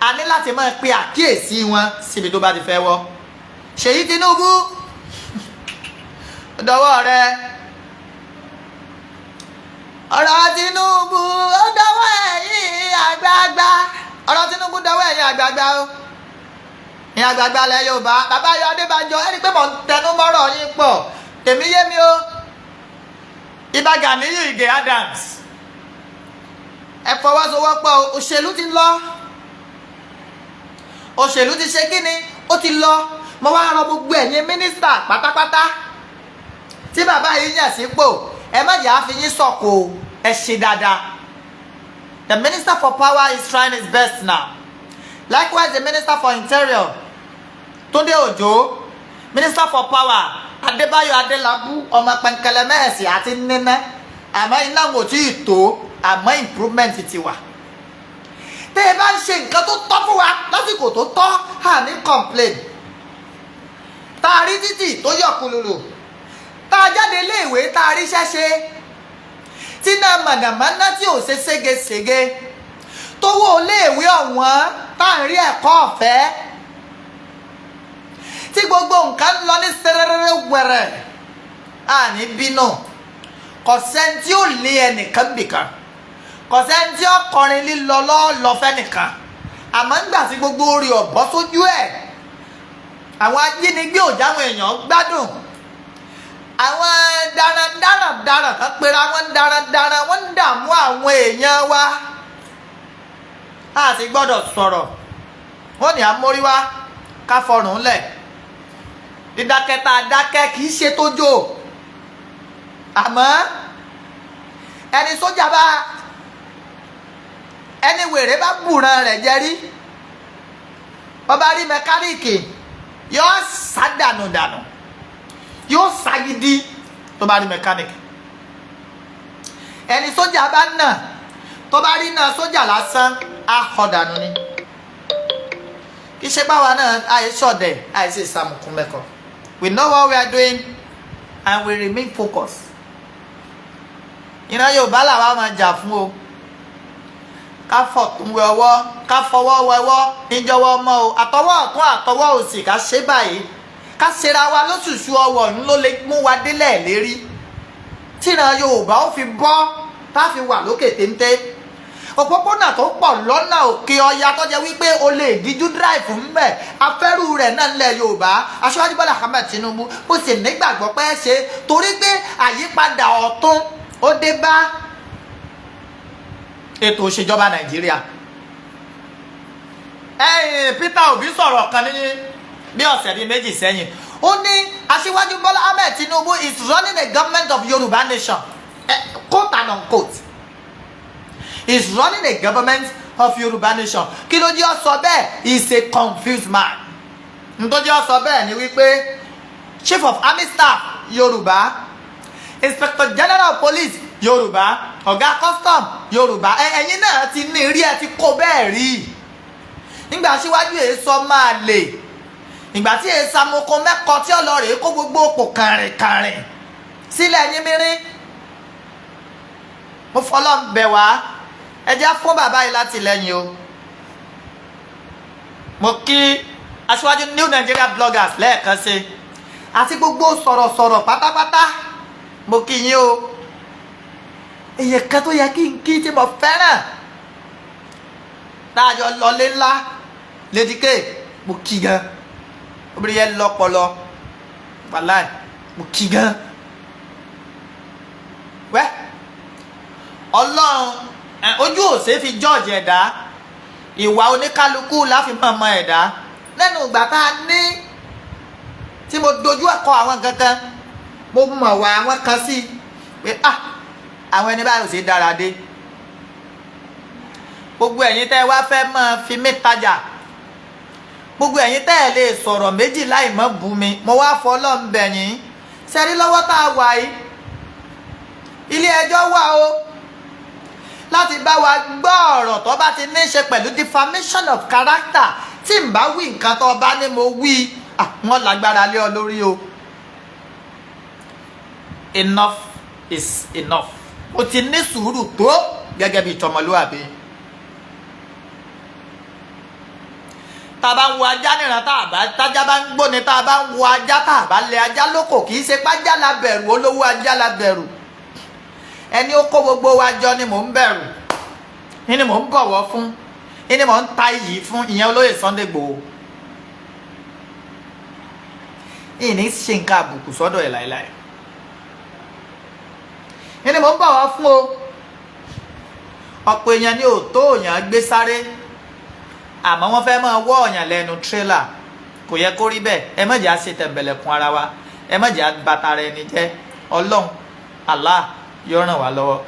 a ní láti máa pe àkíyèsí wọn síbi tó bá ti fẹ́ wọ́. Ṣèyí Tinubu, dọwọ́ rẹ. Ọ̀rọ̀ Tinubu, ó dọwọ́ ẹ̀yin àgbààgbà. Ọ̀rọ̀ Tinubu dọwọ́ ẹ̀yin àgbààgbà o, ìyẹn àgbààgbà ilẹ̀ Yorùbá. Bàbá Ayọ̀ Adébánjọ, ẹni pé mò ń tẹnu mọ́rọ̀ yín pọ̀, tèmi yé mi o. Ìbà Ganiyu Ìgè Adams, ẹ fọwọ́sowọ́pọ̀. Òṣèlú ti lọ, òṣèlú ti ṣe kí ni, ó ti lọ. Mo wá rọ gbogbo ẹ̀yin mínísítà pátápátá tí bàbá yìí yàn sípò, ẹ má jẹ́ àfi yín sọ̀kò, ẹ ṣe dáadáa. The minister for power is trying his best now, likewise the minister for interior, Túndé Òjó. Minister for power, Adébáyọ̀ Adélábù, ọmọ pẹ̀ǹkẹ̀lẹ̀ mẹ́ẹ̀sì àti níná, àmọ́ iná wò tí ì tó, àmọ́ improvement ti wà. Tẹ́ ẹ bá ń ṣe nǹkan tó tọ́ fún wa lásìkò tó tọ́, à ní complain. Tá a rí títì tó yọ̀ kululu, tá a jáde iléèwé, tá a ríṣẹ́ ṣe, tí náà mànàmáná tí ò ṣe ségesège, tówó iléèwé ọ̀wọ́n, tá à ń rí ẹ̀kọ́ ọ̀fẹ́, tí gbogbo nǹkan ń lọ ní sẹrẹrẹ wẹ̀rẹ̀. Àní bínú. Kò sẹ́ni tí ó lé ẹnìkan bìkan, kò sẹ́ni tí ó kọrin lílọ lọ́ọ́ fẹ́nìkan. Àmọ́ ńgbà tí gbogbo orí ọ̀bọ sójú ẹ̀, àwọn ajínigbé ò jáwọn èèyàn gbádùn, àwọn darandaran daran kan pera wọn darandaran, wọn ń dààmú àwọn èèyàn wa, a sì gbọ́dọ̀ sọ̀rọ̀. Wọ́n ní amóríwá ká fọrùn lẹ̀. Dídákẹ́ tá a dákẹ́ kì í ṣe tójó, àmọ́ ẹni sójà bá ẹni wèrè bá bùràn rẹ̀ jẹ́rí, ọba rí mẹkáníìkì yóò sá dànù dànù, yóò sá gidi tó bá rí mẹkáníìkì. Ẹni sójà bá nà, tó bá rí náà sójà lásán, á họ dànù ni. Kì í ṣe báwa náà àìsọdẹ àìsè ìsàmùkún mẹ́kọ. We know what we are doing and we remain focused. Ìran Yorùbá làwa máa jà fún o. Ká fọ̀tún wẹ ọwọ́, ká fọwọ́ wẹwọ́ níjọwọ́ mọ́ o, àtọwọ́ ọ̀tún àtọwọ́ òsì, ká ṣe báyìí, ká ṣera wa lóṣùṣù ọwọ́ ń ló lè mú wa délẹ̀ lérí tíran Yorùbá ó fi bọ́, tá a fi wà lókè téńté. Òpópónà tó pọ̀ lọ́nà òkè ọya tó jẹ́ wípé o lè díjú drive ńbẹ̀, afẹ́rù rẹ̀ náà ńlẹ̀ Yorùbá. Aṣíwájú Bọ́lá Ahmed Tinubu, ó sì nígbàgbọ́ pé ṣe torí pé àyípadà ọ̀tun ó dé bá ètò òṣèjọba Nàìjíríà. Ẹ̀yìn Peter Obi sọ̀rọ̀ kan ní bí ọ̀sẹ̀ bíi 2 sẹ́yìn. Ó ní Aṣíwájú Bọ́lá Ahmed Tinubu is running a government of Yorùbá nation, quote and unquote, is running a government of Yorùbá nation. Kí ló jẹ́ ó sọ bẹ́ẹ̀? He is a confused man. Nítorí ó sọ bẹ́ẹ̀ ni wípé Chief of Army Staff, Yorùbá; Inspector General of Police, Yorùbá; ọ̀gá custom, Yorùbá. Ẹ̀yin náà ti ní rí, ẹ ti kó bẹ́ẹ̀ rí nígbà síwájú. Èso máa lè ìgbà tí èso amoko mẹ́kọ tí ọlọ́rẹ̀ kó gbogbo òpò kàrìnkàrìn sílẹ̀ yín mírín. Mo fọlọ́ ń bẹ̀ wá, ẹ jẹ́ fún bàbá yìí láti lẹ́yìn o. Mo kí aṣíwájú New Nigeria Bloggers lẹ́ẹ̀kan sí àti gbogbo sọ̀rọ̀sọ̀rọ̀ pátápátá, mo kí yín o. Èyàn kan tó yẹ kí n kí tí mo fẹ́ràn táàjọ lọlé ńlá, Lady K, mo kí gan. Obìnrin yẹn lọ́pọlọ, wàláì, mo kí gan. Wẹ́ Ọlọ́run, ojú òsè fi jọ́ọ̀jì ẹ̀dá, ìwà oníkálukú láfi mọ̀ ọmọ ẹ̀dá. Lẹ́nu ìgbà tá a ní tí mo dojú ẹ̀kọ́ àwọn kankan, mo mọ̀ wá àwọn kan sí pé, ah, àwọn ẹni báyìí ò sí dára dé. Gbogbo ẹ̀yin tẹ́ ẹ wá fẹ́ máa fi mí tajà, gbogbo ẹ̀yin tẹ́ ẹ lè sọ̀rọ̀ méjì láì mọ́ bú mi, mo wá fọ́ Ọlọ́run bẹ̀ yín. Sẹ́rí lọ́wọ́ tá a wà yìí, ilé ẹjọ́ wà o láti bá wa gbọ́ ọ̀rọ̀ tó bá ti ní í ṣe pẹ̀lú defamation of character. Tí n bá wí nǹkan tó bá ní mo wí, wọ́n lágbára lé ọ lórí o. Enough is enough. O ti ní sùúrù tó gẹ́gẹ́ bí tọmọlúwàbí. Tá a bá ń wo ajá níran, tá a bá tájá bá ń gbóni, tá a bá ń wo ajá, tá a bá lé ajá lóko, kì í ṣe pájá la bẹ̀rù, olówó ajá la bẹ̀rù. Ẹni ó kó gbogbo wa jọ ni mò ń bẹ̀rù, ni mò ń bọ̀wọ̀ fún, ni mò ń ta iyì fún, ìyẹn olóyè Sunday Igboho. Ìní ṣe nǹkan àbùkù sọ́dọ̀ ẹ̀ láéláé, ni mò ń bọ̀wọ̀ fún o. Ọ̀pọ̀ èèyàn ni ò tó èèyàn gbé sáré, àmọ́ wọ́n fẹ́ máa wọ́ ọ̀yàn lẹ́nu tírélà. Kò yẹ kó rí bẹ́ẹ̀. Ẹ má jẹ́ á ṣe tẹ̀m̀bẹ̀lẹ̀kun ara wa, ẹ má jẹ́ á bàtà ara ẹni jẹ́. Ọlọ́run Allah yóò ràn wá lọ́wọ́.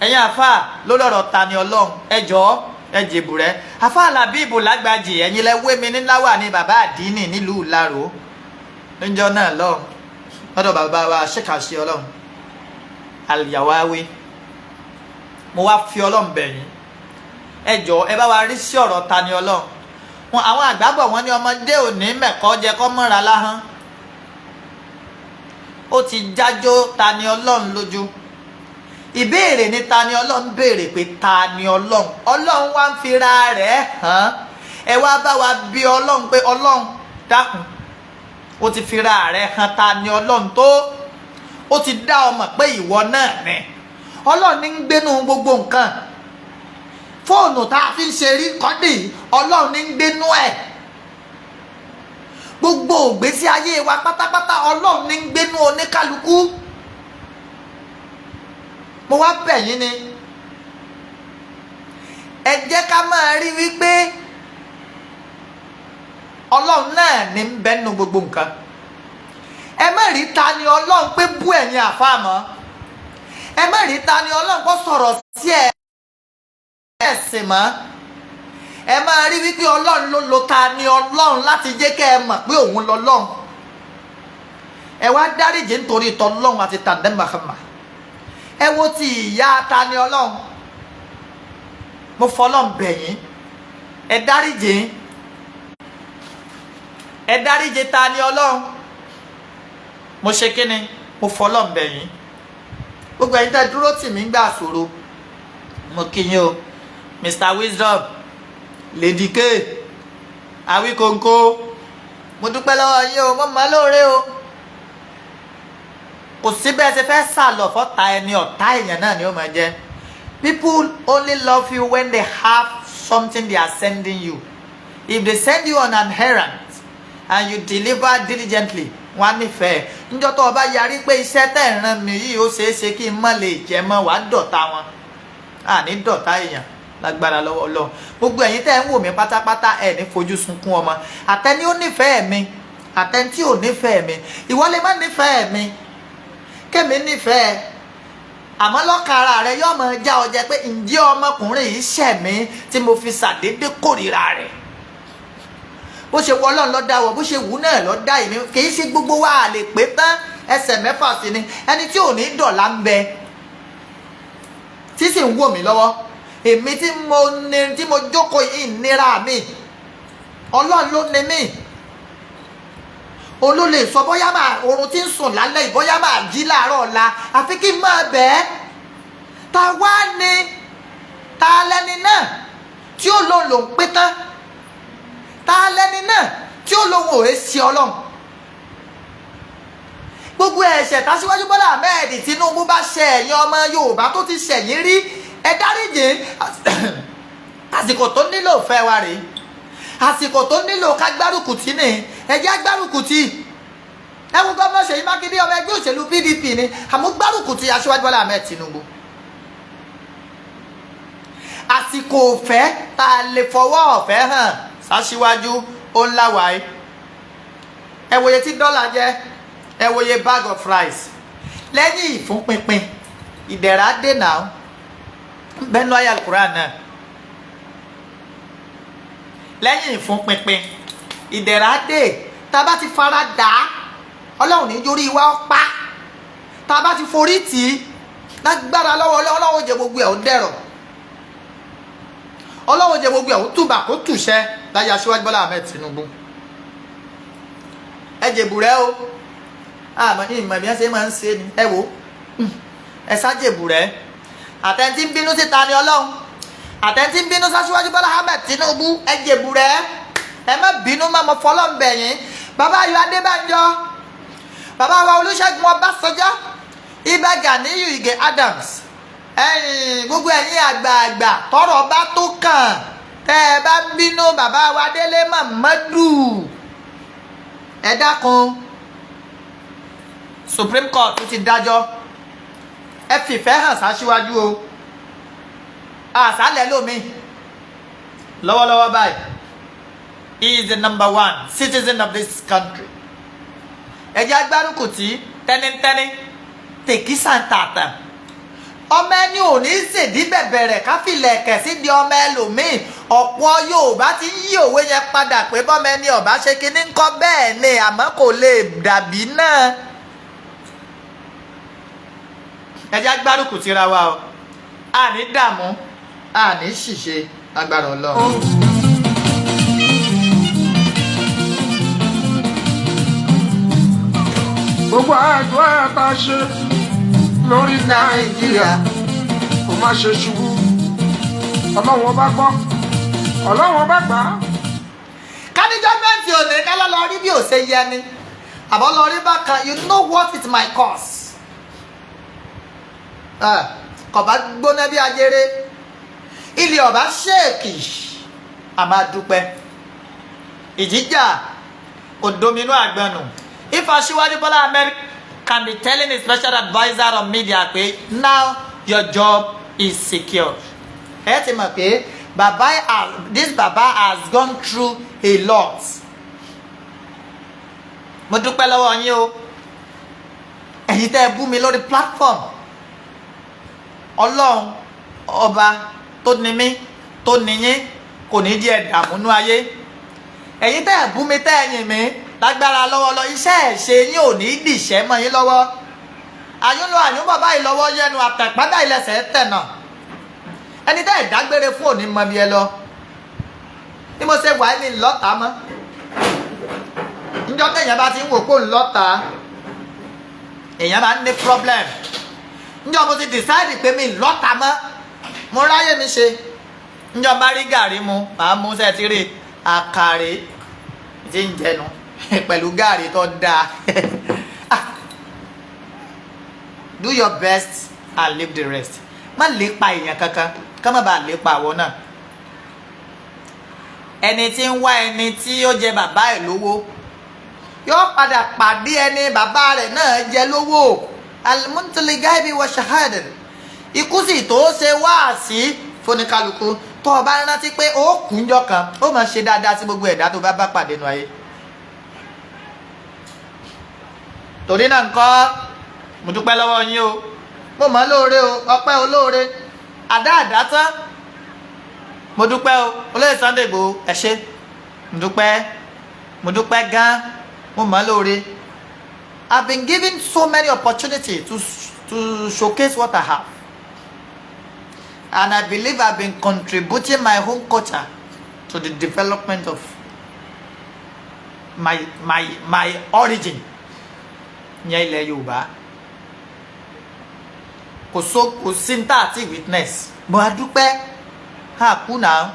Ẹ̀yin àfáà, lórí ọ̀rọ̀ ta ni Ọlọ́run, ẹ jọ̀ọ́, ẹ jèbù rẹ. Àfáà Làbíbù Lágbàjì, ẹ̀yin lẹ wé mi ní láwà ní bàbá àdínì nílùú Ìlaró níjọ́ náà lọ́hùn, lọ́dọ̀ bàbá wa ṣèkàṣe Ọlọ́run Àlìyàwáwí. Mo wá fi Ọlọ́run bẹ̀ yín, ẹ jọ̀ọ́, ẹ bá wa rí sí ọ̀rọ̀ ta ni Ọlọ́run. Wọn àwọn àgbàbọ̀ wọn ní ọmọdé òní mẹ̀kọ́ jẹ kọ́ mọ́ra láhán. Ó ti jájó ta ni Ọlọ́run lójú. Ìbéèrè ni ta ni Ọlọ́run béèrè pé ta ni Ọlọ́run. Ọlọ́run wá ń fira rẹ̀ hàn. Ẹ wá bá wa bí Ọlọ́run pé, Ọlọ́run dákun, ó ti fira rẹ̀ hàn, ta ni Ọlọ́run tó Ó ti dá ọ mọ̀ pé ìwọ náà ni. Ọlọ́run ní ń gbénú gbogbo nǹkan. Fóònù tá a fi ń ṣe record, Ọlọ́run ní ń gbénú ẹ̀. Gbogbo ògbésí ayé wa pátápátá, Ọlọ́run ní ń gbénú oníkálukú. Mo wá bẹ̀ yín ni, ẹ jẹ́ ká máa rí wípé Ọlọ́run náà ní ń bẹ́nu gbogbo nǹkan. Ẹ má rí Ta ni Ọlọ́run pé bú ẹ̀yin àfáà mọ́. Ẹ má rí Ta ni Ọlọ́run kó sọ̀rọ̀ sí ẹ̀ ẹ̀sìn mọ́. Ẹ máa rí wípé Ọlọ́run ló lo Ta ni Ọlọ́run láti jẹ́ kẹ́ ẹ mọ̀ pé òun lọ́lọ́run. Ẹ wá dáríjì nítorí tọlọ́run àti tàndẹ́ Muhammad. Ẹ wo ti ìyá Ta ni Ọlọ́run. Mo fọlọ́run bẹ̀ yín, ẹ dáríjì, ẹ dáríjì Ta ni Ọlọ́run. Mo ṣe kíni? Mo fọlọ́run bẹ̀ yín. Gbogbo ẹ̀yin tẹ́ dúró tì mí gbà ṣòro, mo kí yín o. Mr Wisdom, Lady K, Awikonko, mo dúpẹ́ lọ́wọ́ yín o. Mo mọ̀ lóore o. Kò sí bẹ́ẹ̀ ṣe fẹ́ sàlọ̀ fọ́ta ẹni, ọ̀tá èèyàn náà ni ó máa jẹ́. People only love you when they have something they are sending you. If they send you on an errand and you deliver diligently, wọ́n á nífẹ̀ẹ́. Níjọ́ tó o bá yarí pé iṣẹ́ tẹ̀ ń rán mi yìí, ó ṣeé ṣe kí n má lè jẹ mọ́, wàá dọ̀tá wọn. Àní dọ̀tá èèyàn lágbára lọ́wọ́ Ọlọ́run. Gbogbo ẹ̀yin tẹ́ ń wò mí pátápátá, ẹ̀ ní fojú sunkún ọmọ. Àtẹni ó nífẹ̀ẹ́ mi, àtẹni tí ò nífẹ̀ẹ́ mi, ìwọ lè má nífẹ̀ẹ́ mi, kémi nífẹ̀ẹ́, àmọ́ lọ́kàn ara rẹ yóò máa já ọ jẹ pé, ǹjẹ́ ọmọkùnrin yìí ṣẹ̀ mí tí mo fi ṣàdédé kórìíra rẹ̀? Bó ṣe wọ Ọlọ́run ló dá wọ, bó ṣe wù náà ló dá èmi. Kì í ṣe gbogbo wa lè pé tán, ẹsẹ̀ mẹ́fà sí ni. Ẹni tí ò ní dọ̀là ń bẹ tí sì ń wò mí lọ́wọ́. Èmi tí mo ní, tí mo jókòó yìí, nira mi, Ọlọ́run ló ní mí. Òun ló lè sọ bóyá máa oorun tí ń sùn lálẹ́ yìí, bóyá máa jí láàárọ̀ ọ̀la, àfi kí n máa bẹ̀ ẹ́. Ta wá ni, ta lẹni náà tí ó lòun lòun pé tán? Ta lẹni náà tí ó lòun ò ṣe Ọlọ́run? Gbogbo ẹ̀ṣẹ̀ tàṣíwájú Bọ́lá Ahmed Tinubu bá ṣe ẹ̀yin ọmọ Yorùbá tó ti ṣẹ̀yìn rí, ẹ dáríjì. Àsìkò tó nílò fẹ́ wa rèé, àsìkò tó nílò ká gbárùkù tì ní. Ẹ jẹ́ gbárùkù tì. Ẹ wo gómìnà Ṣèyí Mákindé, ọmọ ẹgbẹ́ òṣèlú PDP ni, àmọ́ gbárùkù tì aṣíwájú Bọ́lá Ahmed Tinubu. Àsìkò ọ̀fẹ́ tá a lè fọwọ́ ọ̀fẹ́ hàn sáṣíwájú ó ńlá wáyé. Ẹ wòye tí dọ́là jẹ́, ẹ wòye bag of rice. Lẹ́yìn ìfúnpinpin, ìdẹ̀ra dènà bẹ́ẹ̀ ayé Alukuran náà. Lẹ́yìn ìfúnpinpin, ìdẹ̀ra dé. Tá a bá ti fara dà á, Ọlọ́run ní jórí wa ó pa. Tá a bá ti forí tì í, lágbára lọ́wọ́ Ọlọ́run, jẹ gbogbo ẹ̀ ó dẹ̀rọ̀. Ọlọ́run jẹ gbogbo ẹ̀ ó túbà kó tùṣẹ́ láyé aṣíwájú Bọ́lá Ahmed Tinubu. Ẹ jèbù rẹ o. Àmọ́ ìmọ̀ bí wọ́n ṣe máa ń ṣe ni. Ẹ wò, ẹ ṣájèbù rẹ. Àtẹ̀ntí ń bínú síta ni Ọlọ́run, àtẹ̀ntí ń bínú sáṣíwájú Bọ́lá Ahmed Tinubu, ẹ jèbù rẹ, ẹ má bínú má. Mo fọlọ́ ń bẹ̀ yín. Bàbá Ayọ̀ Adébánjọ, bàbá wa Olúṣẹ́gun Ọbásanjọ́, Ìbà Ganiyu Ìgè Adams, ẹ̀yin gbogbo ẹ̀yin àgbààgbà tọ́rọ̀ bá tó kàn, tẹ́ ẹ bá ń bínú, bàbá wa Délé Mọ̀mọ́dù, ẹ dákun. Supreme Court ti dájọ́, ẹ fìfẹ́ hàn sáṣíwájú o. Àṣálẹ̀ lómi lọ́wọ́lọ́wọ́ báyìí, he is the number one citizen of this country. Ẹ jẹ́ agbárùkù tí tẹ́nítẹ́ní tèkísà ń tààtà. Ọmọ ẹni ò ní ṣèdí bẹ̀bẹ̀rẹ̀ káfílẹ̀ kẹ̀sí di ọmọ ẹlòmíì. Ọ̀pọ̀ Yorùbá ti ń yí òwe yẹn padà pé bọ́mọ ẹni ọ̀bá ṣe kinní ń kọ́ bẹ́ẹ̀ ni, àmọ́ kò lè dàbí náà. Ẹ jẹ́ agbárùkù tira wa o. Àní dààmú, àní ṣìṣe, agbára Ọlọ́run. Gbogbo àdúrà tá a ṣe lórí Nàìjíríà kò má ṣe ṣubú. Ọlọ́run Ọba gbọ́, Ọlọ́run Ọba gbà á. Ká ní judgement ò ní ká lọ rí bí ò ṣe yẹ ni, àbọ̀ lọ rí bákan. You know what it might cause. Kò bá gbóná bí ajere, ilé ọba ṣéèkì. A máa dúpẹ́ ìjíjà kò dominú àgbọnù. If Aṣíwájú Bọ́lá Ahmed can be telling his special adviser on media pé now your job is secure, ẹ ti mọ̀ pé baba, this baba has gone through a lot. Mo dúpẹ́ lọ́wọ́ yín o, ẹ̀yin tẹ́ ẹ bú mi lórí platform. Ọlọ́run Ọba tó ní mí, tó ní yín, kò ní jẹ́ ẹ̀dààmú nú ayé. Ẹ̀yin tẹ́ ẹ bú mi, tẹ́ ẹ yìn mí, lágbára lọ́wọ́ lọ, iṣẹ́ ẹ̀ ṣe yín ò ní dìṣẹ́ mọ́ yín lọ́wọ́. Àyúnlọ àyúnbọ̀ báyìí lọ́wọ́ yẹnu, àtẹ̀pádà ilẹ̀sẹ̀ tẹ̀nà. Ẹni tẹ́ ẹ̀ dágbére fún òní mọ bí ẹ lọ. Bí mo ṣe wà ní lọ́ta mọ́, níjọ́ téèyàn bá ti ń wò kó ń lọ́ta, èèyàn máa ń ní problem. Níjọ́ mo ti decide pé mi lọ́ta mọ́, mo ráyè mi ṣe. Níjọ́ bá rí gàrí mu, màá mú sẹ́tírì àkàrè tí ń jẹnu pẹ̀lú gàrí tó dáa. Ah, do your best and leave the rest. Má lépa èèyàn kankan, ká má bàa lépa àwọn náà. Ẹni tí ń wá ẹni tí ó jẹ bàbá ẹ̀ lówó yóò padà pàdé ẹni bàbá rẹ̀ náà jẹ lówó. Alimuntuli wa shahada, ikú sì tó ṣe wáàsí fóníkálukú. Tó o bá rántí pé ó kúnjọ kan, ó máa ṣe dáadáa sí gbogbo ẹ̀dá tó bá bá pàdé nu ayé. Torí náà ńkọ́, mo dúpẹ́ lọ́wọ́ yín o, mo mọ̀ lóore o, ọpẹ́ olóore àdá àdá tán. Mo dúpẹ́ o, olóyè Sunday Igboho, ẹ ṣé, mo dúpẹ́, mo dúpẹ́ gan, mo mọ̀ lóore. I've been given so many opportunities to showcase what I have, and I believe I've been contributing my own quota to the development of my origin ní ilẹ̀ Yorùbá. Kò so, kò sí ní tá àti witness mo a dúpẹ́ a kú náà.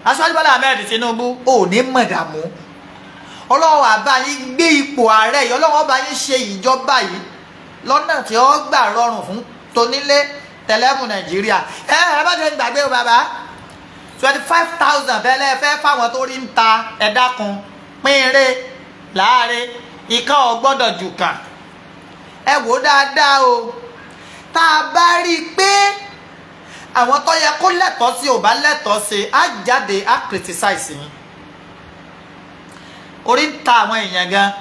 Aṣíwájú Bọ́lá Ahmed Tinubu, ò ní mọ̀dàmú. Ọlọ́run àbá yín gbé ipò ààrẹ yìí, Ọlọ́run ọba yín ṣe ìjọba yìí lọ́nà tí ó gbà rọrùn fún tonílé tẹlẹ́mù Nàìjíríà. Ẹ ẹ bá jẹ́ gbàgbé o, bàbá, 25,000 tẹ́lẹ̀ fẹ́ fáwọn tó rí ń ta, ẹ dákun, pínre láàrin ìkan ò gbọ́dọ̀ jù kàn. Ẹ wò dáadáa o. Tá a bá rí i pé àwọn tó yẹ kó lẹ́tọ̀ọ́ sí ò bá lẹ́tọ̀ọ́ sí, á jáde, á criticize yín. Orí ń ta àwọn èèyàn gan,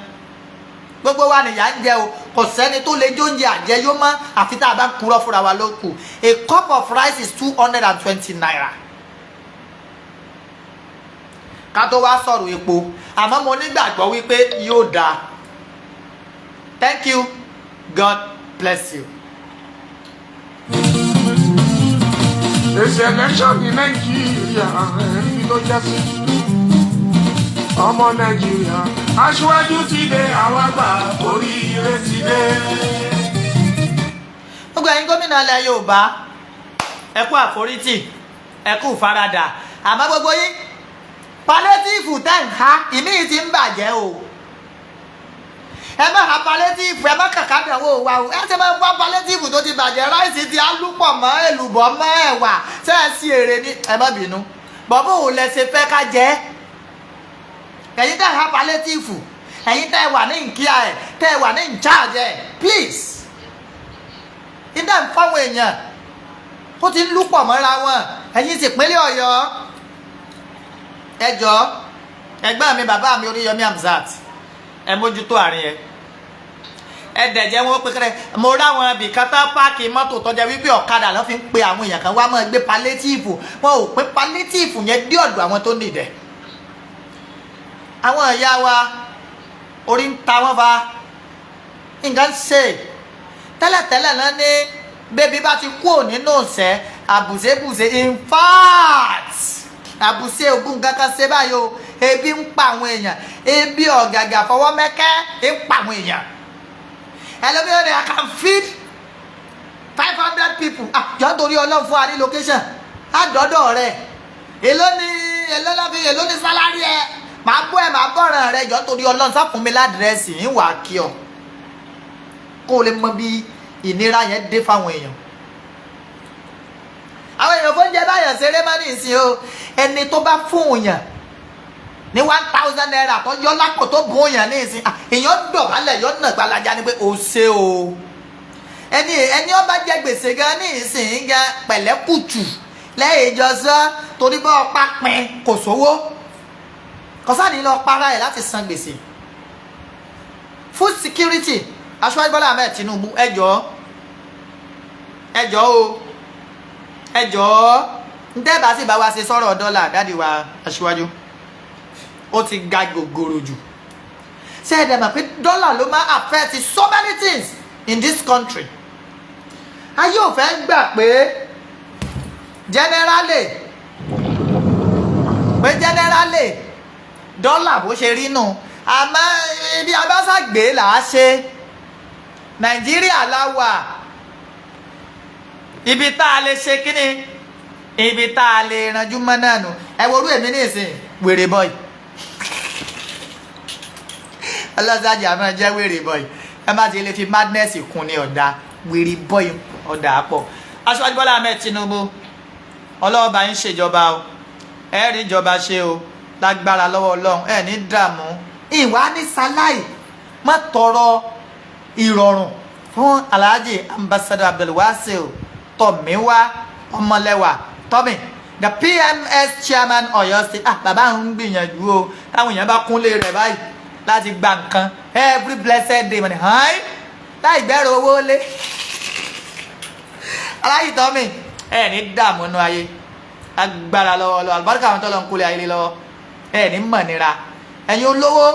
gbogbo wa nìyà ń jẹ o. Kò sẹ́ni tó lè jóúnjẹ àjẹyó mọ́, àfi tá a bá ń purọ́ fúnra wa ló kù. A cup of rice is ₦220. Ká tó wá sọ̀rọ̀ epo, àmọ́ mo nígbàgbọ́ wípé yóò dáa. Thank you, God bless you. Èsì election ní Nàìjíríà, ẹ̀rí ló já sí. Ọmọ Nàìjíríà, aṣíwájú ti dé, àwa gbà oríire ti dé. Gbogbo ẹ̀yin gómìnà ilẹ̀ Yorùbá, ẹ kú àforítì, ẹ kú faradà. Àmọ́ gbogbo yín, palliative tẹ́ ń ha, ìmíì ti ń bàjẹ́ o. Ẹ má ha palliative, ẹ má kàkà dánwò wa o. Ẹ ti máa ń wá palliative tó ti bàjẹ́, rice ti alúpọ̀ mọ́ èlùbọ́ mọ́ ẹ̀wà, ṣé ẹ sí èrè ni? Ẹ má bínú bọ́bú ò lẹ ṣe fẹ́ ká jẹ́. Ẹ̀yin tẹ́ ha palliative, ẹ̀yin tẹ́ wà ní nkíà ẹ̀, tẹ́ wà ní in charge ẹ̀, please, ìdá ń fáwọn èèyàn, ó ti ń lúpọ̀ mọ́ra wọn. Ẹ̀yin ti pínlẹ̀ Ọ̀yọ́, ẹ jọ̀ọ́, ẹ̀gbọ́n mi, bàbá mi Oríyọmí Hamzat, ẹ mójútó àárín ẹ. Ẹ dẹ̀jẹ̀ wọn pé kẹrẹ mo ráwọn ibìkan tán park mọ́tò tọ́jà wípé ọ̀kadà ló fi ń pe àwọn èèyàn kan wá máa gbé palliative. Wọn ò pé palliative yẹn dé ọ̀dọ̀ àwọn tó nìdẹ̀. Àwọn ìyá wa, orí ń ta wọ́n fa nǹkan ṣe. Tẹ́lẹ̀tẹ́lẹ̀ náà ní bébí bá ti kúrò nínú ìṣẹ́ àbùṣebùṣe, in fact, àbùṣe ògùn kankan ṣe báyìí o. Ebi ń pa àwọn èèyàn, ebi ọ̀gàgà fọwọ́ mẹ́kẹ́ ń pa àwọn èèyàn. Ẹlòmíràn ni, "I can feed 500 people." Ah, jọ, nítorí Ọlọ́run, fún wa ní location, á dọ́dọ̀ rẹ̀. Èló ni, èló lọ́fi, èló ni salary ẹ̀? Màá bọ́ ẹ̀, màá bọ̀ràn rẹ̀. Jọ, nítorí Ọlọ́run, sá fún mi ládírẹ́sì ń wà kí ọ kó o lè mọ bí ìnira yẹn dé fáwọn èèyàn. Èèyàn fóúnjẹ báyàn ṣeré má ní ìsìn o. Ẹni tó bá fún yàn ní ₦1,000 tó yọ lápò tó bùn yàn ní ìsìn, èèyàn dọ̀bálẹ̀, yọ nà gbalaja ni pé o ṣe o. Ẹni ó bá jẹ gbèsè gan ní ìsìn gan, pẹ̀lẹ́kùtù lẹ́yìn ìjọsọ, torí bọ́ ọpá pin kò sówó, kọ́sáàní lọ para ẹ̀ láti san gbèsè. Food security, Aṣíwájú Bọ́lá Ahmed Tinubu, ẹ jọ̀ọ́, ẹ jọ̀ọ́ o, ẹ jọ̀ọ́, ntẹ́bà sì bá wa ṣe sọ̀rọ̀ dọ́là. Daddy wa aṣíwájú, ó ti ga gògòrò jù. Ṣé ẹ dẹ̀ mọ̀ pé dọ́là ló máa affect so many things in this country? Ayé ò fẹ́ gbà pé generally dọ́là bó ṣe rí nù, àmọ́ ibi abáṣàgbé là á ṣe. Nàìjíríà la wà, ibi tá a lè ṣe kíni, ibi tá a lè ranjú mọ́ náà nù. Ẹ wo orú èmi ní ìsìn, wèrè boy, ọlọ́sàjà máa jẹ́ wèrè boy. Ẹ má ti lè fi madness kún ní ọ̀dà wèrè boy, ọ̀dà pọ̀. Aṣíwájú Bọ́lá Ahmed Tinubu, ọlọ́ọ̀bá ń ṣèjọba o, ẹ rí ìjọba ṣe o lágbára lọ́wọ́ Ọlọ́run, ẹ ní dààmú. Ìwà ní sáláì má tọrọ ìrọ̀rùn fún Alhaji Ambassador Abdulwasil Tọ̀míwá Ọmọlẹ́wà Tọ́mì, the PMS chairman, Ọ̀yọ́ State. Ah, bàbá ń gbìyànjú o. Táwọn èèyàn bá kúnlé rẹ̀ báyìí láti gba nǹkan every blessed day, money hàn láì gbẹ́rù owó lé. Aláyì Tọ́mì, ẹ ní dààmú nú ayé, agbára lọ́wọ́ lọ́wọ́, àlùbáríkà àwọn tó lọ ń kólé ayé lọ́wọ́, ẹ ní mọ̀ nira. Ẹ̀yin olówó,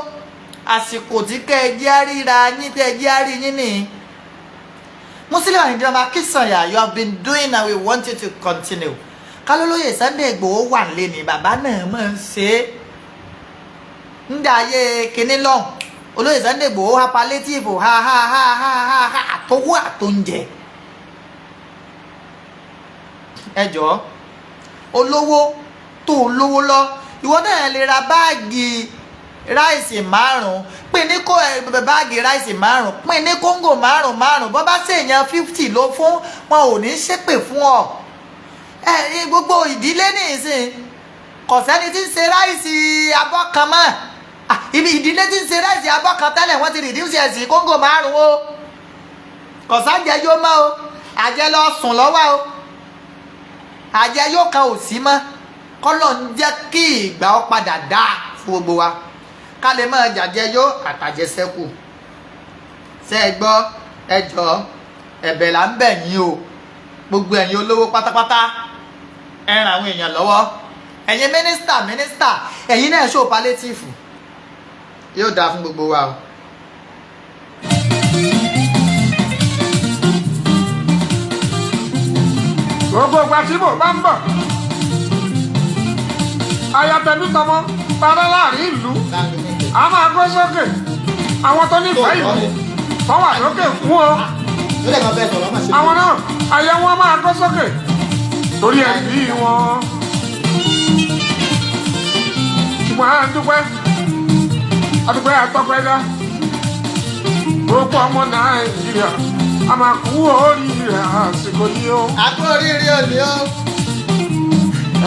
àsìkò tí kẹ́ ẹ jẹ́ ríra yín, tẹ́ ẹ jẹ́ rí yín nìyí. Musiliu Ayinde Akínsànyà, you have been doing and we want you to continue. Kálólóyè Sunday Igboho wà nílé ni bàbá náà máa ń ṣe é. Ńgbà ayé kinní lọ́hùn, olóyè Sunday Igboho ha palliative, ha ha ha ha ha ha, àtọwọ́ àtóúnjẹ. Ẹ jọ̀ọ́, olówó tó lówó lọ, ìwọ náà lè ra báàgì rice márùn, pín ní kó báàgì rice 5, pín ní kóńgò márùn márùn. Bọ́ bá ṣèyàn 50 ló fún wọn, ò ní ṣépè fún ọ. Ẹ gbogbo ìdílé nìsín, kò sẹ́ni tí ń ṣe rice abọ́ kan mọ́. Ibi ìdílé tí ń ṣe rice abọ́ kan tẹ́lẹ̀, wọ́n ti reduce ẹ̀ sí kóńgò 5 o. Kò sájẹ yóò mọ́ o, àjẹ lọ sùn lọ́wọ́ o, àjẹ yóò kan ò sí mọ́. Kọ́lọ̀ ń jẹ́ kí ìgbà ó padà dáa fún gbogbo wa, ká lè máa jàjẹ yó àtàjẹsẹ́kù. Ṣé ẹ gbọ́? Ẹ jọ, ẹ̀bẹ̀ là ń bẹ̀ yín o. Gbogbo ẹ̀yin olówó pátápátá, ẹ ràn àwọn èèyàn lọ́wọ́. Ẹ̀yin mínísítà, mínísítà, ẹ̀yin náà ṣó palliative, yóò dáa fún gbogbo wa o. Gbogbo ìgbà tí mò bá ń bọ̀, ayatẹ̀mí tọmọ tara láàrin ìlú a máa gbé sókè. Àwọn tó nífẹ̀ẹ́ ìlú tó wà lókè fún o, àwọn náà ayé wọn máa gbé sókè torí ẹbí wọn. Ṣùgbọ́n à ń dúpẹ́, àdúpẹ́ àtọ́pẹ́dá. Gbogbo ọmọ Nàìjíríà, a máa kú oríire àsìkò yìí o. Àpò oríire òní o.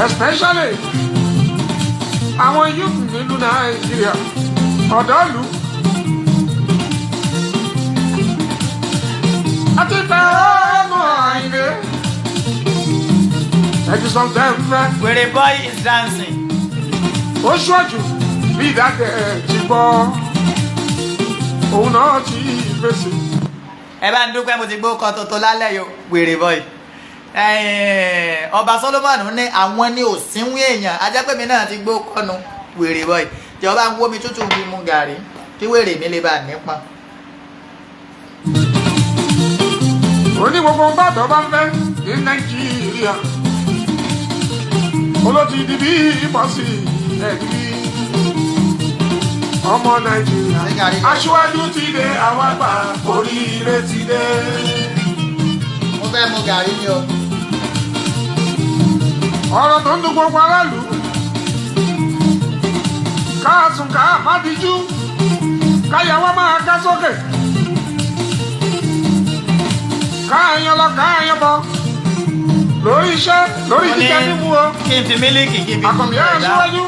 Especially àwọn youth nílùú Nàìjíríà, ọ̀dọ́ ìlú. Àti tẹ ọ̀nà àìlè ẹ̀jú sọ tẹ́ ń fẹ́. Wèrè boy is dancing. Ó ṣọ́jú bí ìdákẹ́ ẹ̀ ti gbọ́, òun náà ti fèsì. Ẹ bá ń dúpẹ́, mo ti gbó kan tuntun lálẹ́ yìí o, wèrè boy. Ọba Solomon ní àwọn ní òsínwó èèyàn, ajẹ́pẹ̀mí náà ti gbó kọ́nu wèrè boy. Jọba ń wómi tútù fi mu gàrí kí wèrè mi lè bá a nípọn. Oní gbogbo gbàdọ̀ bá ń fẹ́ ní Nàìjíríà, olóòtú di bí ìbọ̀sí ẹ̀dí ọmọ Nàìjíríà. Aṣíwájú ti dé, àwọn àgbà oríire ti dé. Mo fẹ́ mu gàrí ni o. Ọ̀rọ̀ tó ń dùn gbogbo aráàlú, káàsùn ká má dijú, káyàwó máa ká sókè, káàyàn lọ káàyàn bọ̀. Lórí iṣẹ́, lórí Ó ní jíjẹ mímu o. kí n fi mílíkì kí n fi Àkànbí aṣíwájú,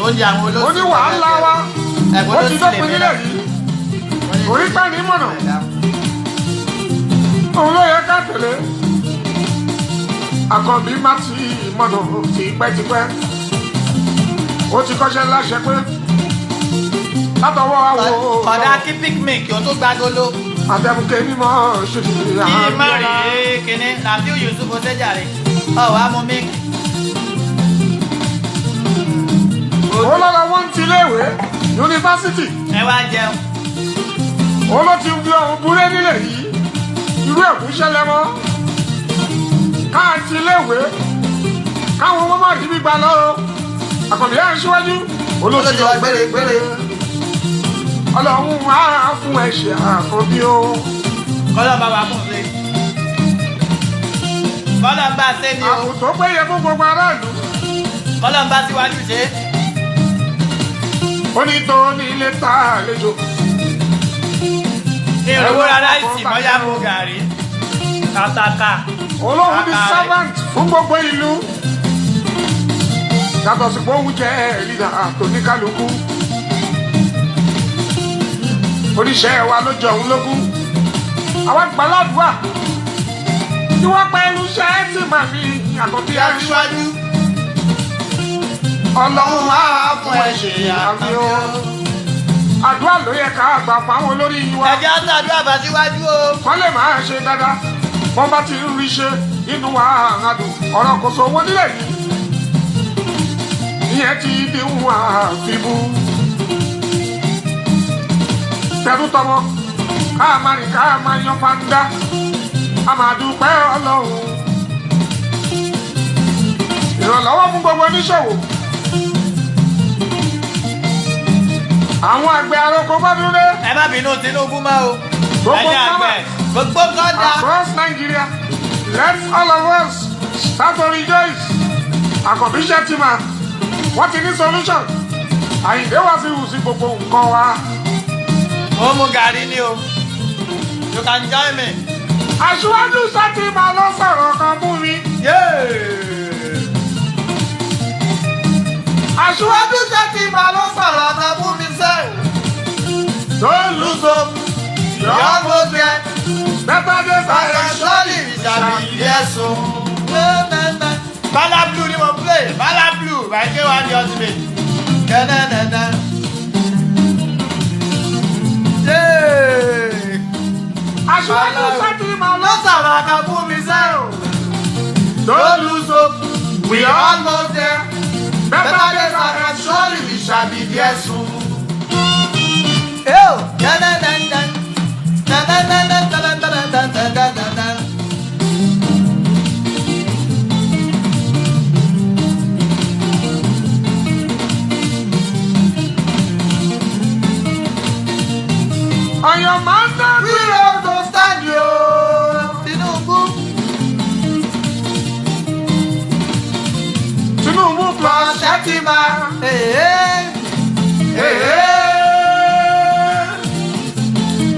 oúnjẹ àwọn olóṣèlú. ó ní wàhálà wa Ẹ̀gbọ́n ó ló ti sì dópin lè nílẹ̀ mí yìí. Orí pẹ́ ní mọ̀nà, òun ló yẹ ká tẹ̀lé. Àkànbí má ti mọ̀nà tipẹ́tipẹ́. Ó ti kọ́ṣẹ́ láṣẹ pé látọwọ́ àwọ̀ Kódà kí picnic ó tó gbàgolo. Àtẹ̀bùkẹ́ mímọ́ ṣe Kí má rí kíní Nàfíù Yusuf Ọ̀sẹ̀jàre. Ọ̀ wá mú mílíkì. Ó lọ́la wọ́n ti iléèwé yunifásitì. Ẹ wá jẹun. Ó ló ti fi ọ̀hún búrẹ́ nílẹ̀ yìí, irú ẹ̀kú ṣẹlẹ̀ mọ́ káàtì iléèwé káwọn ọmọ má rí gbígbà lọ o. Àkànbí ẹ̀ ń síwájú Olóṣèlú olóṣèlú gbére gbére. Ọlọ́run á fún ẹ̀ṣẹ̀ Àkànbí o. Kọ́lọ́ bá wa fún un. Kọ́lọ́ ń bá ṣe ni o. Ààbò tó péye fún gbogbo aráàlú. Kọ́lọ́ ń bá síwájú ṣe. Ó ní tó ní ilé tá àlejò. Ìrówó rárá ìsì mọ́yá mú gàrí. Kàtàkà. Olóhùn ní Kàkà rẹ̀. servant fún gbogbo ìlú, yàtọ̀ sí pé òun jẹ́ leader tó ní kálukú. Oníṣẹ́ wa ló jọ òun lógún. Àwọn gbàládùá tí wọ́n pẹ̀lú iṣẹ́ tí màmí Àkànbí aṣíwájú, Ọlọ́run á fún ẹ ṣe àmì o. Àdúrà ló yẹ ká gbà fáwọn olórí wa. Ẹ jẹ́ á ṣàdúrà bá síwájú o. Wọ́n lè máa ṣe dáadáa, wọ́n bá ti ń rí ṣe, inú wa àdùn. Ọ̀rọ̀ kò sọ owó nílẹ̀ yìí, ìyẹn ti di ń wà fíbú. Tẹ̀rù tọmọ ká máa rìn, ká máa yan fanda, a máa dúpẹ́ Ọlọ́run. Ìrànlọ́wọ́ fún gbogbo oníṣòwò, àwọn àgbẹ̀ aróko bọ́dúnrún. Ẹ má bínú Tinubu mọ́ o. Gbogbo Ẹ̀yin àgbẹ̀. Gbogbo nǹkan dá. Across Nigeria, let all of us start to rejoice. Àkànbí Shettima, wọ́n ti ní solution. Àyìndé wá sí ìhùsí gbogbo nǹkan wa. Ó mú gàrí ni o. You can join me. Aṣíwájú Shettima ló sọ̀rọ̀ kan fún mi. Aṣíwájú Shettima ló sọ̀rọ̀ kan fún mi sẹ́yìn. Don't lose hope. Your most there. Better days ahead. Surely we shall be there soon. Bala Blue ni mo play. Bala Blue by K1 The Ultimate. Kẹ́nẹ́nẹ́nẹ́. Yeah. Aṣíwájú Shettima ló Ló sọ̀rọ̀ kan fún mi sẹ́yìn. Don't lose hope. We are Almost there. Better Better days days ahead. ahead. Surely we shall be there soon. Ew. Kẹ́nẹ́nẹ́nẹ́. Kẹ́nẹ́nẹ́nẹ́. On your mountain. We all go stand yo. Tinubu. Tinubu plus Shettima. Hey, Hey, hey.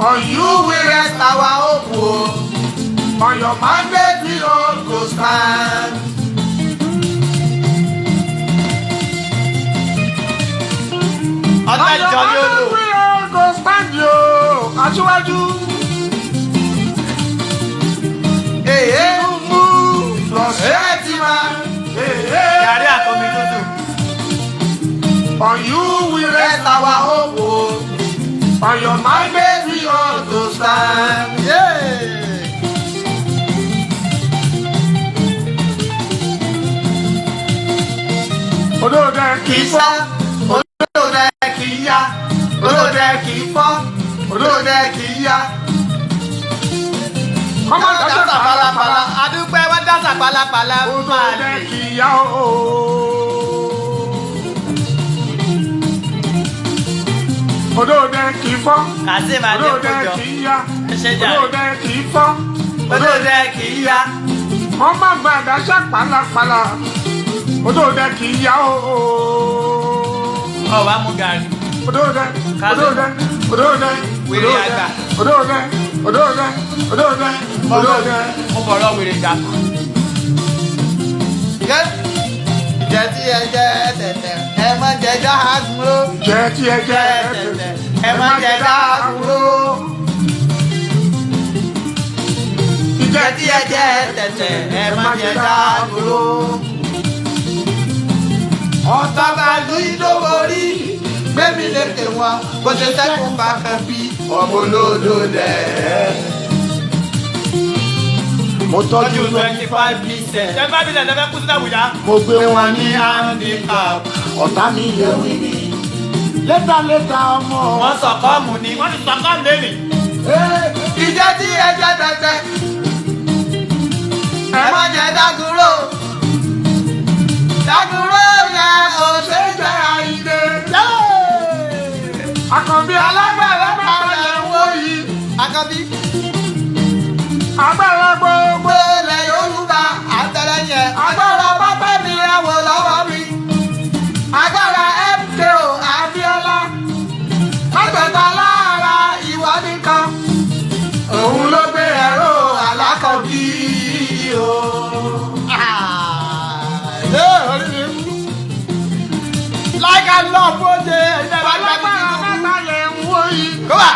On you we we rest our hope o. On your Mandate we all go stand. Ọ̀nà On your ìjọ ni ó lò. mandate we all go stand yo. Aṣíwájú. Hey, Tinubu plus Shettima. Hey, hey. Gàrí àtomi tútù. On you we rest. Rest our hope o. On your mandate Mandate we all go stand. Yeah. Olóòdẹ Kì í sá, olóòdẹ kì í yá, olóòdẹ kì í fọ́, olóòdẹ kì í yá. Kọ́mọ Wọ́n dáṣà dásà pálapàla, adúpẹ́ wọ́n dásà pálapàla máa Olóòdẹ lè. kì í yá o. Olóòdẹ kì í fọ́. Kazeem Olóòdẹ Adékọjọ, kì í yá. Ẹ ṣé jàre. Olóòdẹ kì í fọ́. Olóòdẹ kì í yá. Wọ́n má gba àdáṣà pálapàla. Olóòdẹ kì í yá o. Ọ̀ wá mú gàrí. Olóòdẹ, Kazeem. olóòdẹ, olóòdẹ, Wèrè olóòdẹ, àgbà. olóòdẹ, olóòdẹ, olóòdẹ, olóòdẹ. Mo fọ̀rọ̀ wèrè jà. Ìjẹ́ tí ẹ jẹ́ tẹ̀tẹ̀, ẹ má jẹ dáhùn. Jẹ́ tí ẹ jẹ́ tẹ̀tẹ̀, ẹ má jẹ dáhùn. Ìjẹ́ tí ẹ jẹ́ tẹ̀tẹ̀, ẹ má jẹ dáhùn. Ọ̀tá bàálù ìdówó rí gbẹ́mí lékè wọn bó ṣe sẹ́kùn bá kan bí ọmọ olódò dẹ̀. Mo tọ́jú 25%. 25% ẹ fẹ́ kú sí Àbújá. Mo gbé Pé wọn wọ́n ní ní handicap. Ọ̀tá mi yẹ wí mi létà létà ọmọ. Wọ́n sọ̀kọ́ọ̀mù ni. Wọ́n ti sọ̀kọ́ọ̀mù lẹ́nìí. Ìjẹ́ tí ẹ jẹ́ tẹ̀tẹ̀, ẹ má jẹ́ dágúró. Dágúró yẹn ò ṣe é jẹ́ àyíké. Àkànbí Alágbára mẹ́ta mẹ́ta lẹ̀ lẹ̀ ń ń wò wò yìí. yìí. Àkànbí. Agbára gbogbo Gbogbo ilẹ̀ Yorùbá àtẹlẹyìn. Agbára Báfẹ́mi Awólọ́wọ̀ mi. Agbára MKO Abíọ́lá. Mẹ́tẹ̀ẹ̀ta lára ìwọ nìkan. Òun ló gbé ẹ̀rọ alákọ̀bí o. Orí mi wú. Like and love oje ẹ̀yin náà bá gbà Alágbára Tinubu. mẹ́ta lẹ̀ ń wò yìí. Kó wà.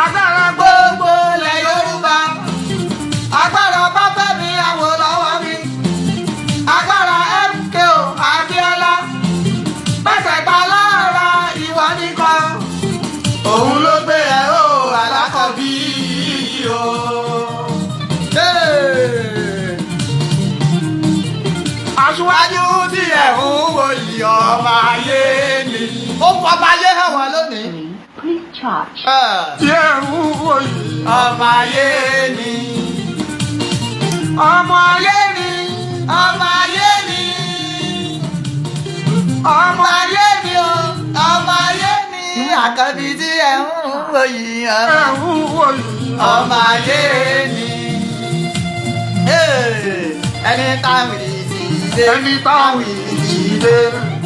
Agbára gbogbo Gbogbo ilẹ̀ Yorùbá. Agbára Báfẹ́mi Awólọ́wọ̀ mi. Agbára MKO Abíọ́lá. Mẹ́tẹ̀ẹ̀ta lára ìwọ nìkan. Òun ló gbé ẹ̀rọ alákọ̀bí o. Hey! Aṣíwájú Aṣíwájú tí ẹ̀ ń wo yìí, ọmọ ayé ni. Ó fọba ayé hàn wá lónìí. Please charge. Ah, tí ẹ̀ ń wò yìí. Ọmọ ayé ni. Ọmọ ayé Ayé ni. Ọmọ ayé ni. Ọmọ Ọmọ ayé ni o. Ọmọ ayé ni. Àkànbí tí ẹ̀ ń wò yìí. ẹ̀ ń wò yìí. Ọmọ ayé ni. Hey, ẹni táwọn ìdí dé. Ẹni táwọn ìdí dé.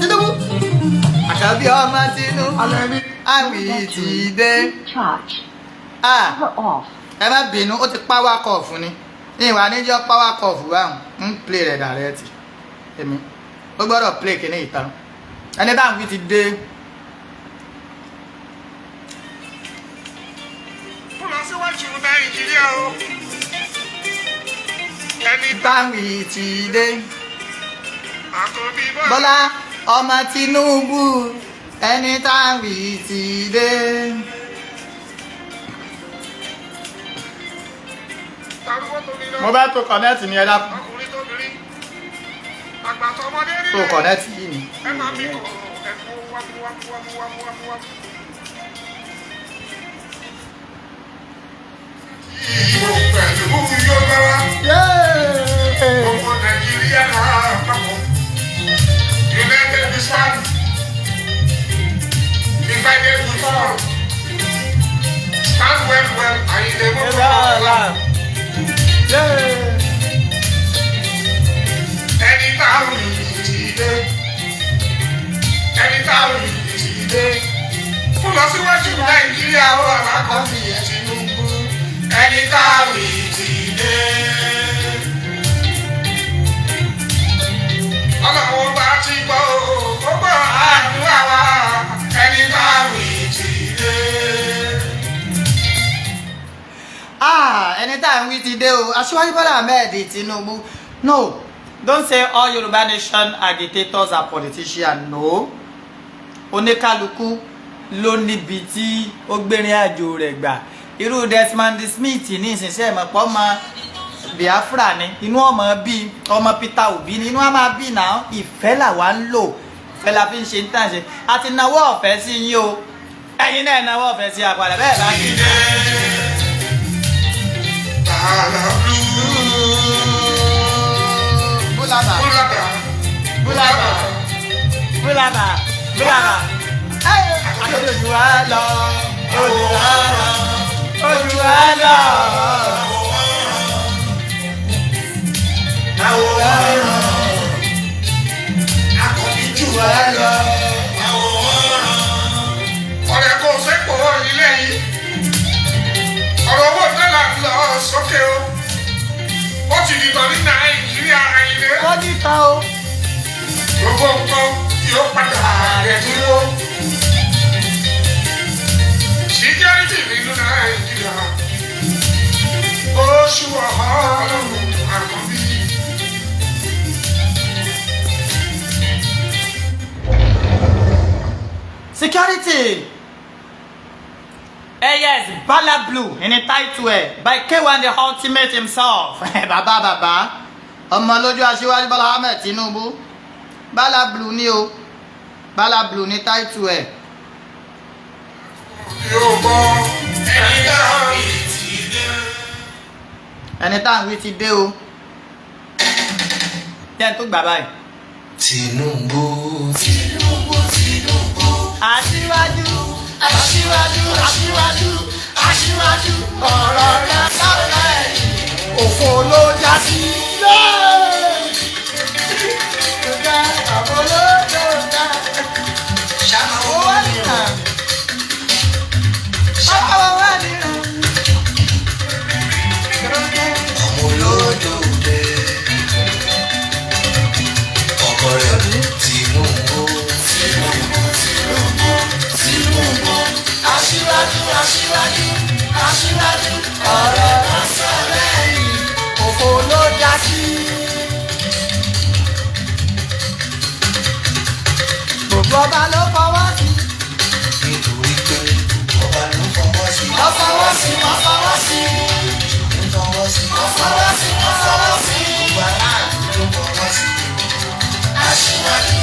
Tinubu. Àkànbí ọmọ Tinubu. Alẹ́ ní Àwìn ti dé. Please charge. Ah, Power off. ẹ má bínú, ó ti power off ni. Ìwà níjọ́ power off báwọn ń play rẹ̀ direct. Èmi ó gbọ́dọ̀ play kíní ìtàn. Ẹni táwọn wí ti dé. Fún lọ síwájú Nàìjíríà o. Ẹni Táwọn ti dé. Àkànbí Bọ́lá ọmọ Tinubu, ẹni táwọn ti dé. Tarúgbó tóbi lọ. Mo bá tó connect ní, ẹ dákun. Ọkùnrin tóbìnrin. Àgbà tọmọdé Tó nílẹ̀. connect yìí ni. Ẹ máa mi kọ̀ ẹ̀kọ́ wámú wámú wámú wámú wámú wámú. Ìbò pẹ̀lú Yorùbá. Gbogbo Nàìjíríà lápapọ̀. United we stand. Divided we fall. Stand well well. Àyìnlẹ̀ mọ́tò ọ̀la. Ẹni táwọn yìí ti dé. Ẹni táwọn yìí ti dé. Fún lọ síwájú Nàìjíríà ó alákọ̀ọ́bí Tinubu. Ẹni táwọn yìí ti dé. Ọlọ́run bá ti gbọ́ o, ó gbọ́ àdúrà wa. Ẹni táwọn yìí ti dé. Ah, ẹni tá à ń wí ti dé o, Aṣíwájú Bọ́lá Ahmed Tinubu. No, don't say all Yorùbá nation agitators are politicians. No, oníkálukú ló níbi tí ó gbérin àjò rẹ̀ gbà. Irú Desmond Smith ní ìsinsìnyí, ẹ̀mọ̀ pọ̀ ọmọ Biafra ni, inú ọmọ bíi ọmọ Peter Obi ni inú á máa bí náà. Ìfẹ́ làwa ń lò, ìfẹ́ la fi ń ṣe ń tàn ṣe. Àti nawọ́ ọ̀fẹ́ sí yín o, ẹ̀yin náà nawọ́ ọ̀fẹ́ sí apàdà bẹ́ẹ̀ bá kí. Tààlà blue. Búlábà. Búlábà. Búlábà, búlábà, búlábà. Ojú wa lọ, ojú wa lọ, ojú wa lọ. Àwòrán. Àkànbí jù Ojú wa lọ. Ọ̀rẹ́ kò sẹ́kọ̀ọ́ ilé yìí. Ọ̀rọ̀ owó dọ́là ń lọ sókè o. Ó ti di tán ní Nàìjíríà. tán o. Gbogbo nǹkan yóò padà rẹ̀ dúró. Security nínú Nàìjíríà. Oṣù ọ̀hún àkànbí. Security. Eh yes, Bala Blue in the title by K1 the Ultimate himself. Bàbá bàbá. Ọmọ lójú Aṣíwájú Bọ́lá Ahmed Tinubu. Bala Blue ni o. Bala Blue ni title ẹ̀. Yóò bọ́ ẹni náà Ẹni tá à ń wí ti dé o. Jẹ́ n tó gbà báyìí. Tinubu. Aṣíwájú, aṣíwájú, aṣíwájú, aṣíwájú, ọ̀rọ̀ rẹ̀ lọ́rọ̀ ẹ̀yìn, òfò ló já sí. Ọmọ olódòdè. Ọkọ rẹ̀ Tinubu. Tinubu, Tinubu, Tinubu. Aṣíwájú, aṣíwájú, aṣíwájú, ọ̀rọ̀ rẹ̀ sọ̀rọ̀ ẹ̀yìn, òfò ló já sí. Gbogbo ọba ló fọwọ́ sí. Nítorí pé ọba ló fọwọ́ sí. Wọ́n fọwọ́ sí, wọ́n fọwọ́ sí. Ń fọwọ́ sí. Wọ́n fọwọ́ sí, wọ́n fọwọ́ sí. Gbogbo aráàlú ló fọwọ́ sí. Aṣíwájú.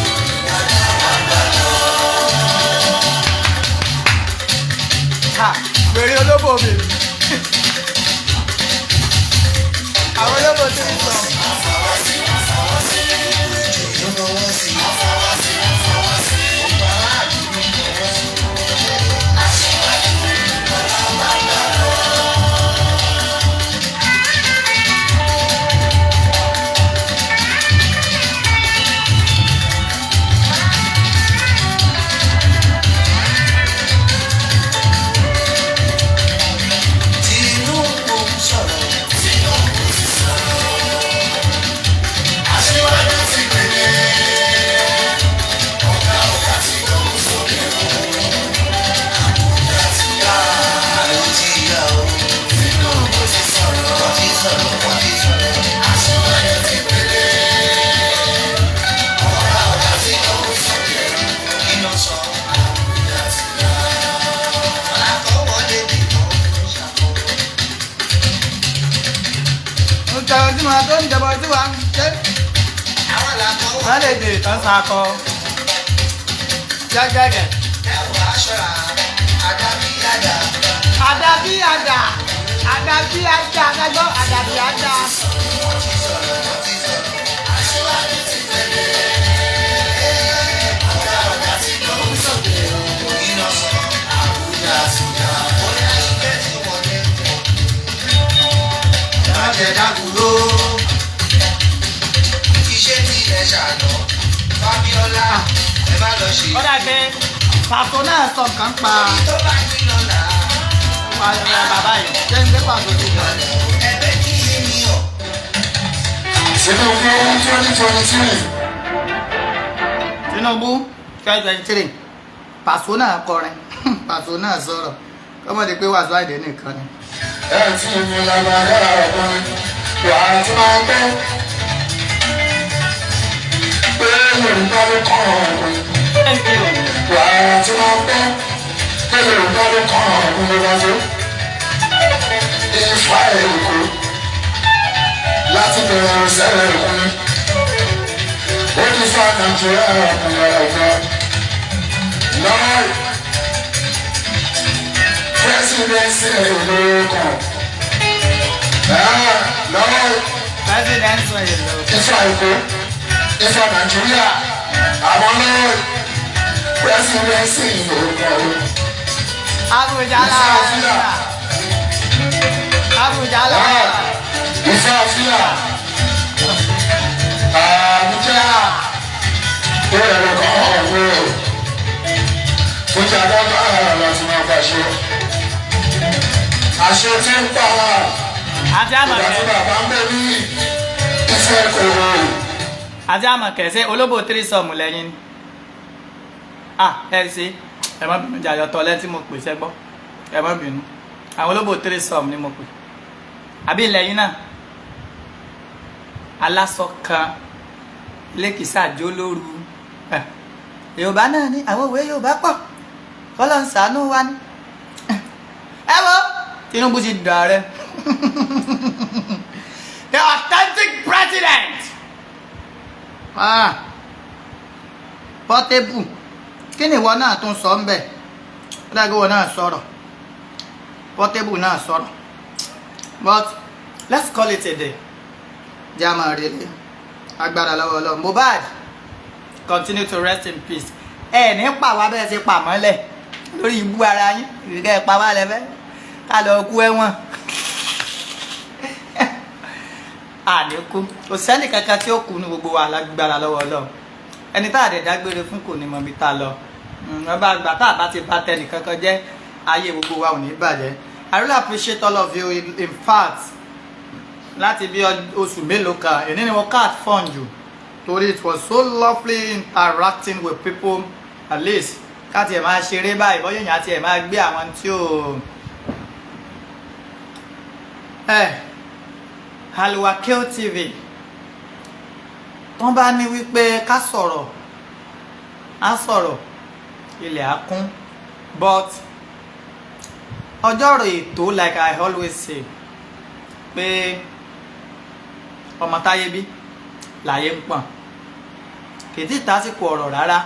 Ha, wèrè olóbò mi. Àwọn olóbò tí ń sọ. Ìjòyè fọwọ́ sí. Gbogbo aráàlú ló fọwọ́ sí. Tinubu sọ̀rọ̀. Tinubu ti sọ̀rọ̀. Aṣíwájú ti pèlè. Ọ̀gá ọ̀gá ti gbóhùn sókè o. Àbújá ti yá. Àló ti yá o. Tinubu ti sọ̀rọ̀. Wọ́n ti sọ̀rọ̀, wọ́n ti sọ̀rọ̀. Aṣíwájú ti pèlè. Ọ̀gá ọ̀gá ti gbóhùn sókè o. Kí ló sọ? Àbújá ti yá. Alákọ̀wọ́lé nìkan ló ṣàkóso. Mo jẹ ojú ma tó ń jẹbọ tí wàá ń jẹ. Àwọn làkọ̀wọ́. Wọ́n lè dè tán sakọ. Jẹ́gẹ́gẹ́. Ẹ̀wà aṣọra, àdàbí àdà. Àdàbí àdà, àdàbí àdà, àdàgbọ́ àdàbí àdà. Wọ́n ti sọ̀rọ̀, wọ́n ti sọ̀rọ̀. Aṣíwájú ti tẹ̀lé. Ọ̀gá ọ̀gá ti gbóhùn sókè o. Iná sọ, Àbújá ti yá. Bóyá ìfẹ́ ti wọlé. Má jẹ dákúrò. Iṣẹ́ ti ẹ̀ ṣàná. Fábíọ́lá, ẹ má lọ ṣe. Ó dà pé Pàṣọ náà sọ nǹkan pa Tó bá ní lọ́la, pa bàbá yìí. Jẹ́ ń gbé pàṣọ sí i. ẹ̀bẹ̀ kí ni ọ̀. Tinubu 2023. Tinubu 2023. Pàṣọ náà kọrin. Pàṣọ náà sọ̀rọ̀. Kọ́mọ̀dé pé Wàsíù Àyìndé nìkan ni. Ẹ tí mi lágbára ọkùnrin wà á ti máa gbọ́ pé Yorùbá ló kàn ọkùnrin. Thank you. Wà á ti máa gbọ́ pé Yorùbá ló kàn ọkùnrin lọ́jọ́. Ifá Èkó láti bẹ̀rẹ̀ sẹ́rẹ̀ ọkùnrin. Ó ní fún Nàìjíríà ọkùnrin ọ̀gbọ́n. Lọ́wọ́ presidency ìlú kan. Lọ́wọ́ President sọ èlò. Ifá Èkó, Ifá Nàìjíríà, àwọn lọ́wọ́ presidency ìlú kan. Abuja lára. Abuja lára. Ifá Fíà, Àbújá, ìrẹ̀lẹ̀ kan ọ̀gbìn. Fújà dọ́gba láti máa pàṣẹ. Àṣẹ tí ń pa Àti ìgbà tí àmọ̀tẹ́. bàbá ń bẹ ní ìfẹ́ kòrò. Àti Àmọ̀kẹ́, ṣe olóbò threesome lẹ́yìn ni? Ah, ẹ ṣe, ẹ má bínú jàyọ̀ tọ́lẹ́ tí mo pè sẹ́gbọ́, ẹ má bínú. Àwọn olóbò threesome ni mo pè, àbí lẹ́yìn náà aláṣọ kan lẹ́kìsà jó lóru. Yorùbá náà ní àwọn òwe Yorùbá pọ̀, kọ́lọ́ ń ṣàánú wa ní. Ẹ wo, Tinubu ti dààrẹ, the authentic president. Ah, Portable, kí ni ìwọ náà tún sọ ń bẹ̀? Ó dàgbé ìwọ náà sọ̀rọ̀, Portable náà sọ̀rọ̀, but let's call it a day. Jẹ́ àmọ́ rere agbára lọ́wọ́ Ọlọ́run. Mohbad, continue to rest in peace. Ẹ ní pàwá bẹ́ẹ̀ ṣe pàmọ́lẹ̀ lórí ibú ara yín, ìrìkẹ́ ẹ̀ pa wá lẹ́fẹ́ ká lọ kú ẹ̀wọ̀n. Àníkú kò sẹ́ni kankan tí ó kú ní gbogbo wa lágbára lọ́wọ́ Ọlọ́run. Ẹni tá a dẹ̀ dágbére fún kò ní mọ ibi tá a lọ. Ọba àgbà tá a bá ti bá tẹnì kankan jẹ́, ayé gbogbo wa ò ní bàjẹ́. I really appreciate all of you. In fact, láti bí oṣù mélòó kan, èní ni mo catch fun jù, torí it was so lovely interacting with people. At least ká tiẹ̀ máa ṣeré báyìí, bọ́yá èèyàn tiẹ̀ máa gbé àwọn tí ò ẹ Alwakil TV tán bá ní wípé ká sọ̀rọ̀, á sọ̀rọ̀, ilẹ̀ á kún. But ọjọ́ ọ̀rọ̀ ètò, like I always say, pé ọmọ táyé bí láyé ń pọ̀n, kì í tí ì tásìkò ọ̀rọ̀ rárá.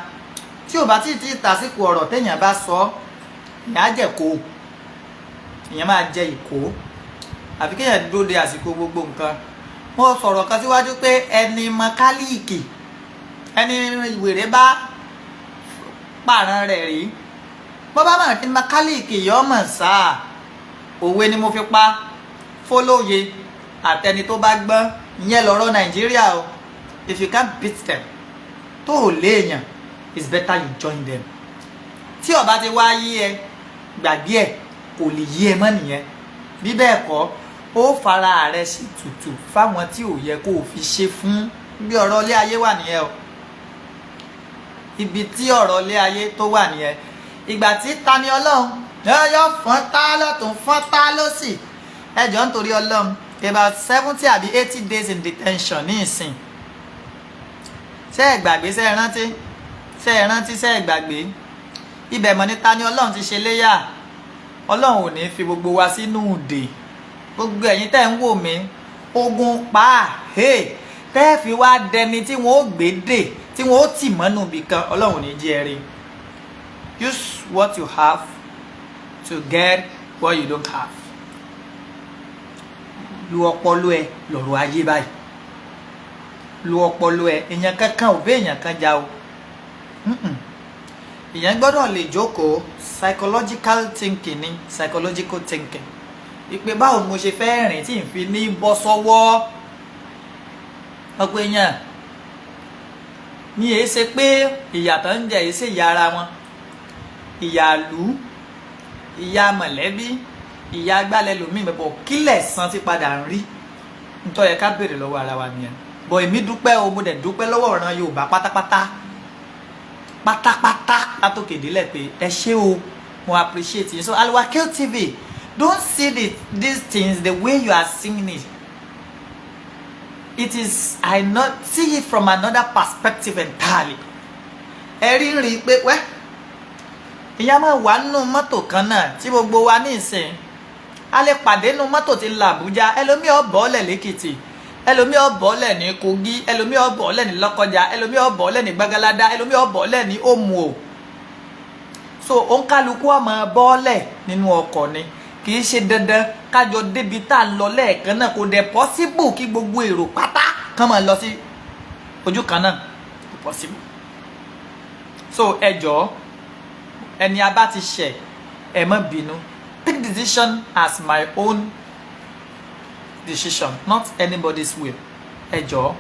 Tí ò bá tí ì tí ì tásìkò ọ̀rọ̀ téèyàn bá sọ, ìyẹn á jẹ̀ kó ìyẹn máa jẹ ìkó, àfi kéèyàn dúró de àsìkò gbogbo nǹkan. Mo sọ̀rọ̀ kan síwájú pé ẹni mọkálíìkì, ẹni wèrè bá pààrọ̀ rẹ̀ rí, bó bá mọ̀ ní mọkálíìkì yọ mọ̀ sáà. Òwe ni mo fi pa fọlọ́yẹ àtẹni tó bá gbọ́n. Ìyẹn lọ́rọ̀ Nàìjíríà o. If you can't beat them, tó ò léèyàn, it's better you join them. Tí ó bá ti wá yí ẹ, gbàgbé ẹ, kò lè yí ẹ mọ́ nìyẹn. Bí bẹ́ẹ̀ kọ́, ó fara rẹ sí tutù fáwọn tí ò yẹ kó o fi ṣe fún. Bí ọ̀rọ̀ ilé ayé wà nìyẹn o, ibi tí ọ̀rọ̀ ilé ayé tó wà nìyẹn. Ìgbà tí Tani Ọlọ́run yọ fọ́n tá lọ́tún, fọ́n tá lọ́sì, ẹjọ́ nítorí Ọlọ́run, about 70 àbí 80 days in detention ní ìsìn. Ṣé ẹ gbàgbé? Ṣé ẹ rántí? Ṣé ẹ rántí? Ṣé ẹ gbàgbé? Ibẹ̀ mọ̀ ní Tani Ọlọ́run ti ṣe léyà. Ọlọ́run ò ní fi gbogbo wa sínú ìdè. Gbogbo ẹ̀yin tẹ́ ń wò mí, ogun pa á tẹ́ ẹ fi wá dẹni tí wọ́n ó gbé dè, tí wọ́n ó tì mọ́nú ibì kan, Ọlọ́run ò ní jẹ́ ẹ rí. Use what you have to get what you don't have. Lu ọpọlọ ẹ lọ́rọ̀ ayé báyìí, lu ọpọlọ ẹ. Èèyàn kankan ò bẹ èèyàn kan jà o. Èèyàn gbọ́dọ̀ lè jókòó, psychological thinking ni, psychological thinking, ìpè báwo ni mo ṣe fẹ́ rìn tí n fi ní bọ́ sọ́wọ́ ọ̀pọ̀ èèyàn ní. Èé ṣe pé ìyàtọ̀ ń jẹ, èé ṣe ìyá ara wọn, ìyá ìlú, ìyá mọ̀lẹ́bí, ìyá agbálẹ̀ lòmíì bọ̀. Kílẹ̀ san tí padà ń rí nítorí ẹ ká béèrè lọ́wọ́ ara wa nìyẹn. Bọ̀ èmi dúpẹ́ o, mo dẹ̀ dúpẹ́ lọ́wọ́ ọ̀ràn Yorùbá pátápátá pátápátá látòkè délẹ̀ pé ẹ ṣé o, mo appreciate you. So Alwakil TV, don't see these things the way you are seeing it. It is, I not see it from another perspective entirely. Ẹ rí rí i pé wẹ́ ìyá máa wà nínú mọ́tò kan náà tí gbogbo wa ní ìsìn, a lè pàdé nínú mọ́tò tí ń lọ Àbújá. Ẹlòmíì ó bọ́ọ̀lẹ̀ lẹ́kìtì, ẹlòmíì ó bọ́ọ̀lẹ̀ ní Kogi, ẹlòmíì ó bọ́ọ̀lẹ̀ ní Lọ́kọ́jà, ẹlòmíì ó bọ́ọ̀lẹ̀ ní Gbàgáládá, ẹlòmíì ó bọ́ọ̀lẹ̀ ní Òmùò. So òǹkálukú ọmọ bọ́ọ̀lẹ̀ nínú ọkọ̀ ni. Kì í ṣe dandan kájọ débi tá a lọ lẹ́ẹ̀kan náà. Kò dẹ̀ possible kí gbogbo èrò pátá kán máa lọ sí ojú kan náà, kò possible. So ẹ jọ̀ọ́, ẹni a bá ti ṣẹ̀, ẹ má bínú. Take decision as my own decision, not anybody's will. Ẹ jọ̀ọ́,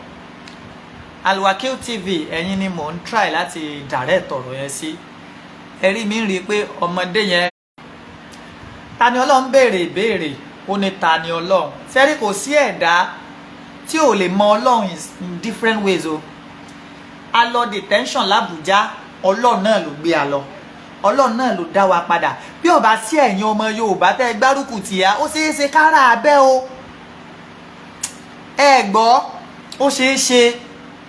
Alwakil TV, ẹ̀yin ni mò ń try láti direct ọ̀rọ̀ yẹn sí. Ẹ rí mi rí i pé ọmọdé yẹn, Ta ni Ọlọ́run béèrè ìbéèrè, ó ní ta ni Ọlọ́run? Sẹ́rí, kò sí ẹ̀dá tí ò lè mọ Ọlọ́run in different ways o. A lọ detention l'Abuja, Ọlọ́run náà ló gbé a lọ, Ọlọ́run náà ló dá wa padà. Bí ó bá sí ẹ̀yin ọmọ Yorùbá tẹ́ ẹ gbárùkù tì á, ó ṣeé ṣe kára abẹ́ o. Ẹ gbọ́, ó ṣeé ṣe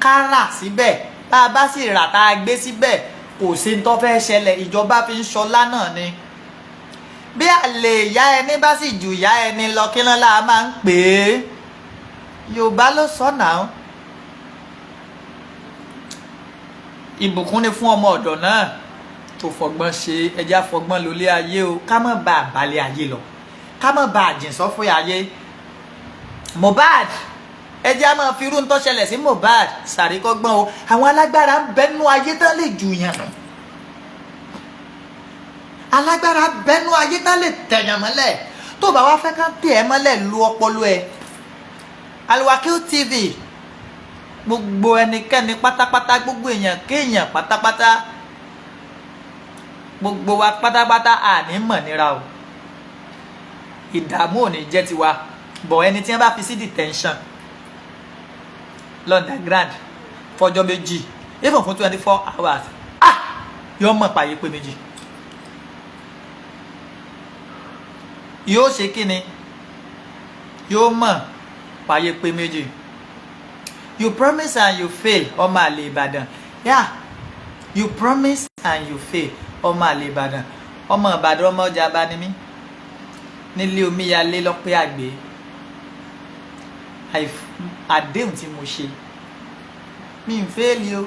kára síbẹ̀. Tá a bá sì rà tá a gbé síbẹ̀, kò sí ní tó fẹ́ ṣẹlẹ̀. Ìjọba fi ń ṣọlá náà ni. Bí àlè ìyá ẹni bá sì jù ìyá ẹni lọ, kí náà la máa ń pè é? Yorùbá ló sọ náà. Ìbùkún ni fún ọmọ ọ̀dọ̀ náà tó fọgbọ́n ṣe. Ẹja fọgbọ́n lólé ayé o, ká má ba àbálẹ̀ ayé lọ, ká má ba àjìnsọ́fún ayé. Mohbad, ẹjẹ́ á máa fi irú ń tó ṣẹlẹ̀ sí Mohbad ṣàríkọ́gbọ́n o. Àwọn alágbára ń bẹnu ayé tán lè jù yàn nù, alágbára bẹnu ayé tán lè tẹ̀yàn mọ́lẹ̀. Tó bá wá fẹ́ ká tẹ̀ ẹ́ mọ́lẹ̀, lu ọpọlọ ẹ̀. Alwakil TV, gbogbo ẹnikẹ́ni pátápátá, gbogbo èèyàn kéèyàn pátápátá, gbogbo wa pátápátá, àní mọ̀ nira o. Ìdààmú ò ní jẹ́ tiwa. Bọ̀ ẹni tí wọ́n bá fi sí detention l'underground fọjọ́ 2, even fún 24 hours, ah, yóò mọ̀ pààyè pé méjì. Yóò ṣe kí ni? Yóò mọ̀ pààyè pé méjì. You promise and you fail, ọmọ àlè Ìbàdàn. Yeah, you promise and you fail, ọmọ àlè Ìbàdàn. Ọmọ Ìbàdàn, ọmọ ọjà bá ní mí nílé omíyalé lọ́pẹ́ àgbẹ̀. Àdéhùn tí mo ṣe, mi ń fail o.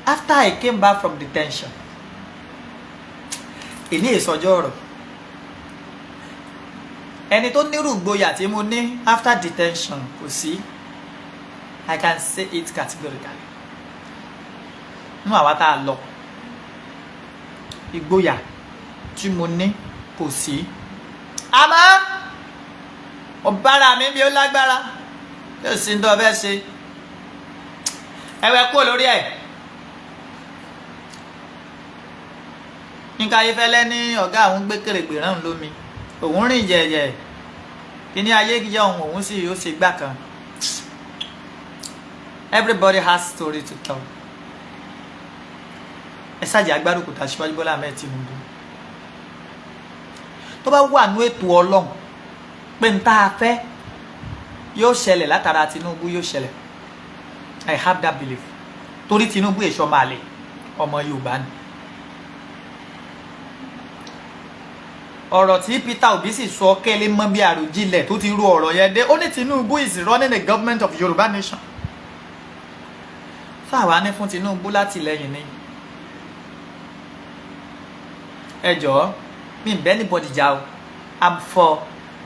After I came back from detention, èní ìsọjọ́ ọ̀rọ̀ ẹni tó nírú ìgboyà tí mo ní after detention kò sí. I can say it categorically. Nínú àwa tá a lọ, ìgboyà tí mo ní kò sí. Àmọ́ mo bára mi bí ó lágbára, yóò sí ní tó fẹ́ ṣe. Ẹwẹ́ kúrò lórí ẹ̀. Yínká Ayéfẹ́lẹ́ ní ọ̀gá àwọn gbé kèrègbè rán lómi, òun rìn yẹ̀yẹ̀ kíní ayé jẹ́ òun, òun sì ó ṣe gbà kan. Everybody has story to tell. Ẹ ṣáàjì agbárùkù tá Aṣíwájú Bọ́lá Ahmed Tinubu. Tó bá wà ní ètò Ọlọ́run pé n tá a fẹ́ yóò ṣẹlẹ̀ látara Tinubu, yóò ṣẹlẹ̀. I have that belief, torí Tinubu èso ọmọ àlè, ọmọ Yorùbá ni. Ọ̀rọ̀ tí Peter Obi sì sọ kẹ́lẹ́ mọ́ bí àròjinlẹ̀ tó ti rú ọ̀rọ̀ yẹn dé. Ó ní Tinubu is running the government of Yorùbá nation. Fáwa ní fún Tinubu látìlẹ́yìn ni. Ẹ jọ̀ọ́, mi bẹ́ẹ̀ ní bọ́dì jà o. I'm for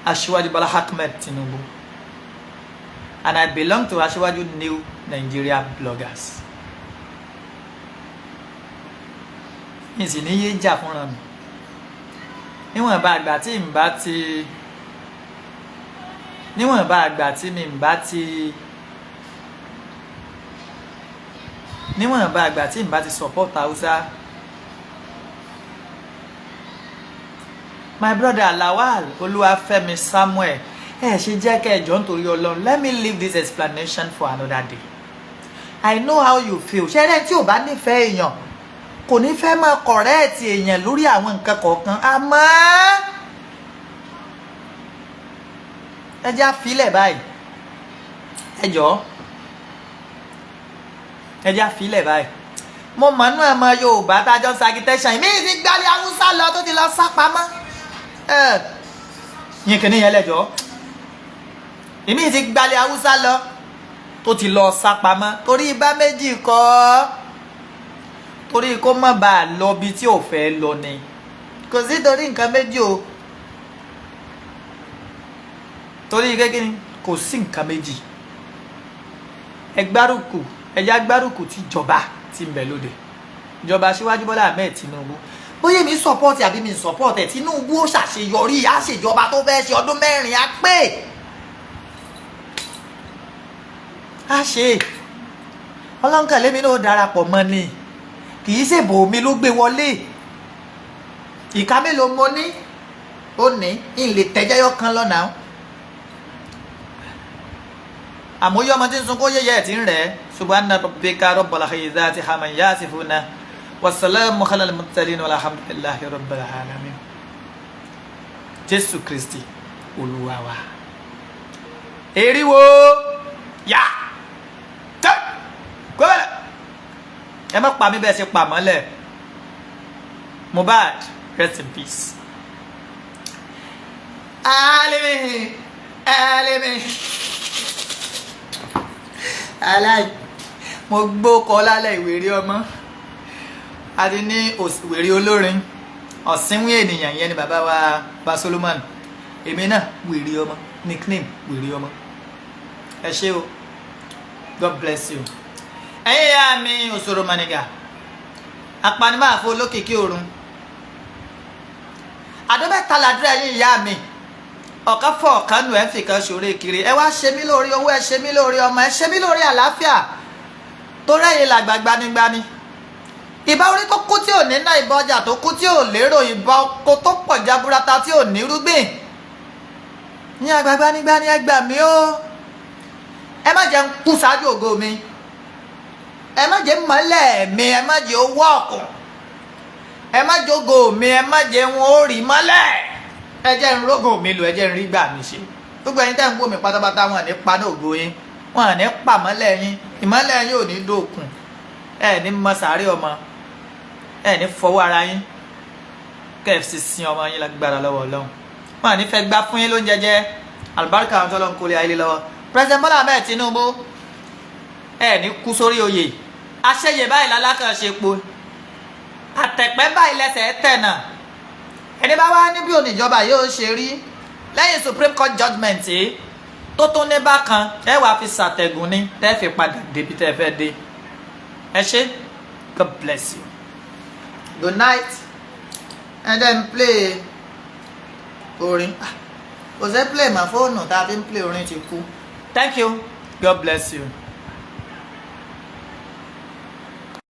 Aṣíwájú Bọ́lá Ahmed Tinubu and I belong to Aṣíwájú New Nigeria Bloggers. Mi sì ní yé jà fúnra mi níwọ̀nba àgbà tí n bá ti, níwọ̀nba àgbà tí mi ń bá ti, níwọ̀nba àgbà tí n bá ti support Hausa. My brother Lawal Olúwafẹ́mi Samuel, ẹ ṣe jẹ́ kẹ́ ẹ jọ̀ọ́ nítorí Ọlọ́run. Let me leave this explanation for another day. I know how you feel. Ṣé ẹni tí ò bá nífẹ̀ẹ́ èèyàn kò ní fẹ́ máa correct èèyàn lórí àwọn nǹkan kọ̀ọ̀kan? Àmọ́ ẹ jẹ́ àfilẹ̀ báyìí. Ẹ jọ̀ọ́, ẹ jẹ́ àfilẹ̀ báyìí. Mo mọ̀ nú ẹ̀mọ Yorùbá tá a jọ ń sagitation ìmí ti gbálẹ̀ Haúsá lọ tó ti lọ sá pamọ́. Yín kìíní yẹn lẹ́jọ́, ìmí ti gbálẹ̀ Haúsá lọ tó ti lọ sá pamọ́ torí ibà méjì kọ́, torí kó má bàa lọ bí tí ò fẹ́ lọ ni. Kò sí torí nǹkan méjì o, torí kékeré kò sí nǹkan méjì. Ẹ gbárùkù, ẹ já gbárùkù tí ìjọba ti ń bẹ lóde, ìjọba Aṣíwájú Bọ́lá Ahmed Tinubu. Bóyá mi support àbí mi support ẹ̀, Tinubu ó ṣàṣeyọrí, á ṣèjọba tó fẹ́ ṣe ọdún 4 á pé á ṣe. Ọlọ́nkàlẹ́mi náà darapọ̀ mọ́ ni, kì í ṣèbò mi ló gbé wọlé. Ìka mélòó mo ní ó ní n lè tẹ́jẹ́yọ́ kan lọ́nà. Àmóyé ọmọ tí ń sunkún yẹyẹ ẹ̀ tí ń rẹ̀. Subhana rabbika rabbil izzati amma yasifuna, wasalaamu ala al-mursalin, walhamdulillahi rabbil alamin. Jésù Kristi Olúwa wa. Eriwo yá tẹ gbọ́dọ̀, ẹ má pa mí bẹ́ẹ̀ ṣe pa mọ́lẹ̀. Mohbad, rest in peace. Alimi alimi aláì, mo gbó kọ lálẹ́ ìwérí ọmọ àti ní wèrè olórin ọ̀sìnwín ènìyàn yẹn ni bàbá wa bá Solomon. Èmi náà, wèrè ọmọ, nickname wèrè ọmọ. Ẹ ṣé o, God bless you. Ẹ̀yin ìyá mi, òṣòro mọ̀nìgà apanimáàfo olókìkí òrun àdóbẹ́ta làdúrà. Ẹ̀yin ìyá mi, ọ̀kan fọ̀ ọ̀kan nù, ẹ̀ ń fìkan ṣòro kiri. Ẹ wá ṣe mí lórí owó, ẹ ṣe mí lórí ọmọ, ẹ ṣe mí lórí àlàáfíà, torí ẹ̀yin làgbà gbanigbani. Ìbá orí tó kú tí ò ní ná, ìbá ọjà tó kú tí ò lérò, ìbá oko tó pọ̀ jaburata tí ò ní rúgbìn ní àgbà gbanigbani. Ẹ gbà mí o, ẹ má jẹ́ ń kú ṣáájú ògo mi, ẹ má jẹ́ mọ́lẹ̀ mi, ẹ má jẹ́ owó ọ̀kùn, ẹ má jógo mi, ẹ má jẹ́ wọn ó rí mọ́lẹ̀. Ẹ jẹ́ ń rógò mi lò, ẹ jẹ́ ń rí gbà mí ṣe. Gbogbo ẹ̀yin tẹ́ ń wò mí pátápátá, wọn ní paná ògo yín, wọn ní pa mọ́lẹ̀ yín, ìmọ́lẹ̀ yín ò ní dòkun. Ẹ ní mọ sàárè ọmọ, ẹ ní fọwọ́ ara yín kẹ́ ẹ sì sin ọmọ yín lágbára lọ́wọ́ Ọlọ́run. Wọn ní fẹ́ gbá fún yín lóúnjẹ jẹ. Àlùbáríkà àwọn tó lọ́n kólé ayé lọ́wọ́. President Bola Ahmed Tinubu, ẹ ní kú sórí oyè. Aṣeyè báyìí lálákàn ṣe po, àtẹ̀pẹ́ báyìí lẹ́sẹ̀ tẹ̀nà. Ẹni bá wá níbi oníjọba yóò ṣe rí lẹ́yìn Supreme Court judgement yìí tó tún ní bákan, ẹ wàá fi ṣàtẹ̀gùn ní tẹ́ fi padà débi tẹ́ fẹ́ dé. Ẹ ṣé, God bless you, good night. And then play orin. Kò sẹ́ play mà, fóònù tá a fi ń play orin ti kú. Thank you, God bless you.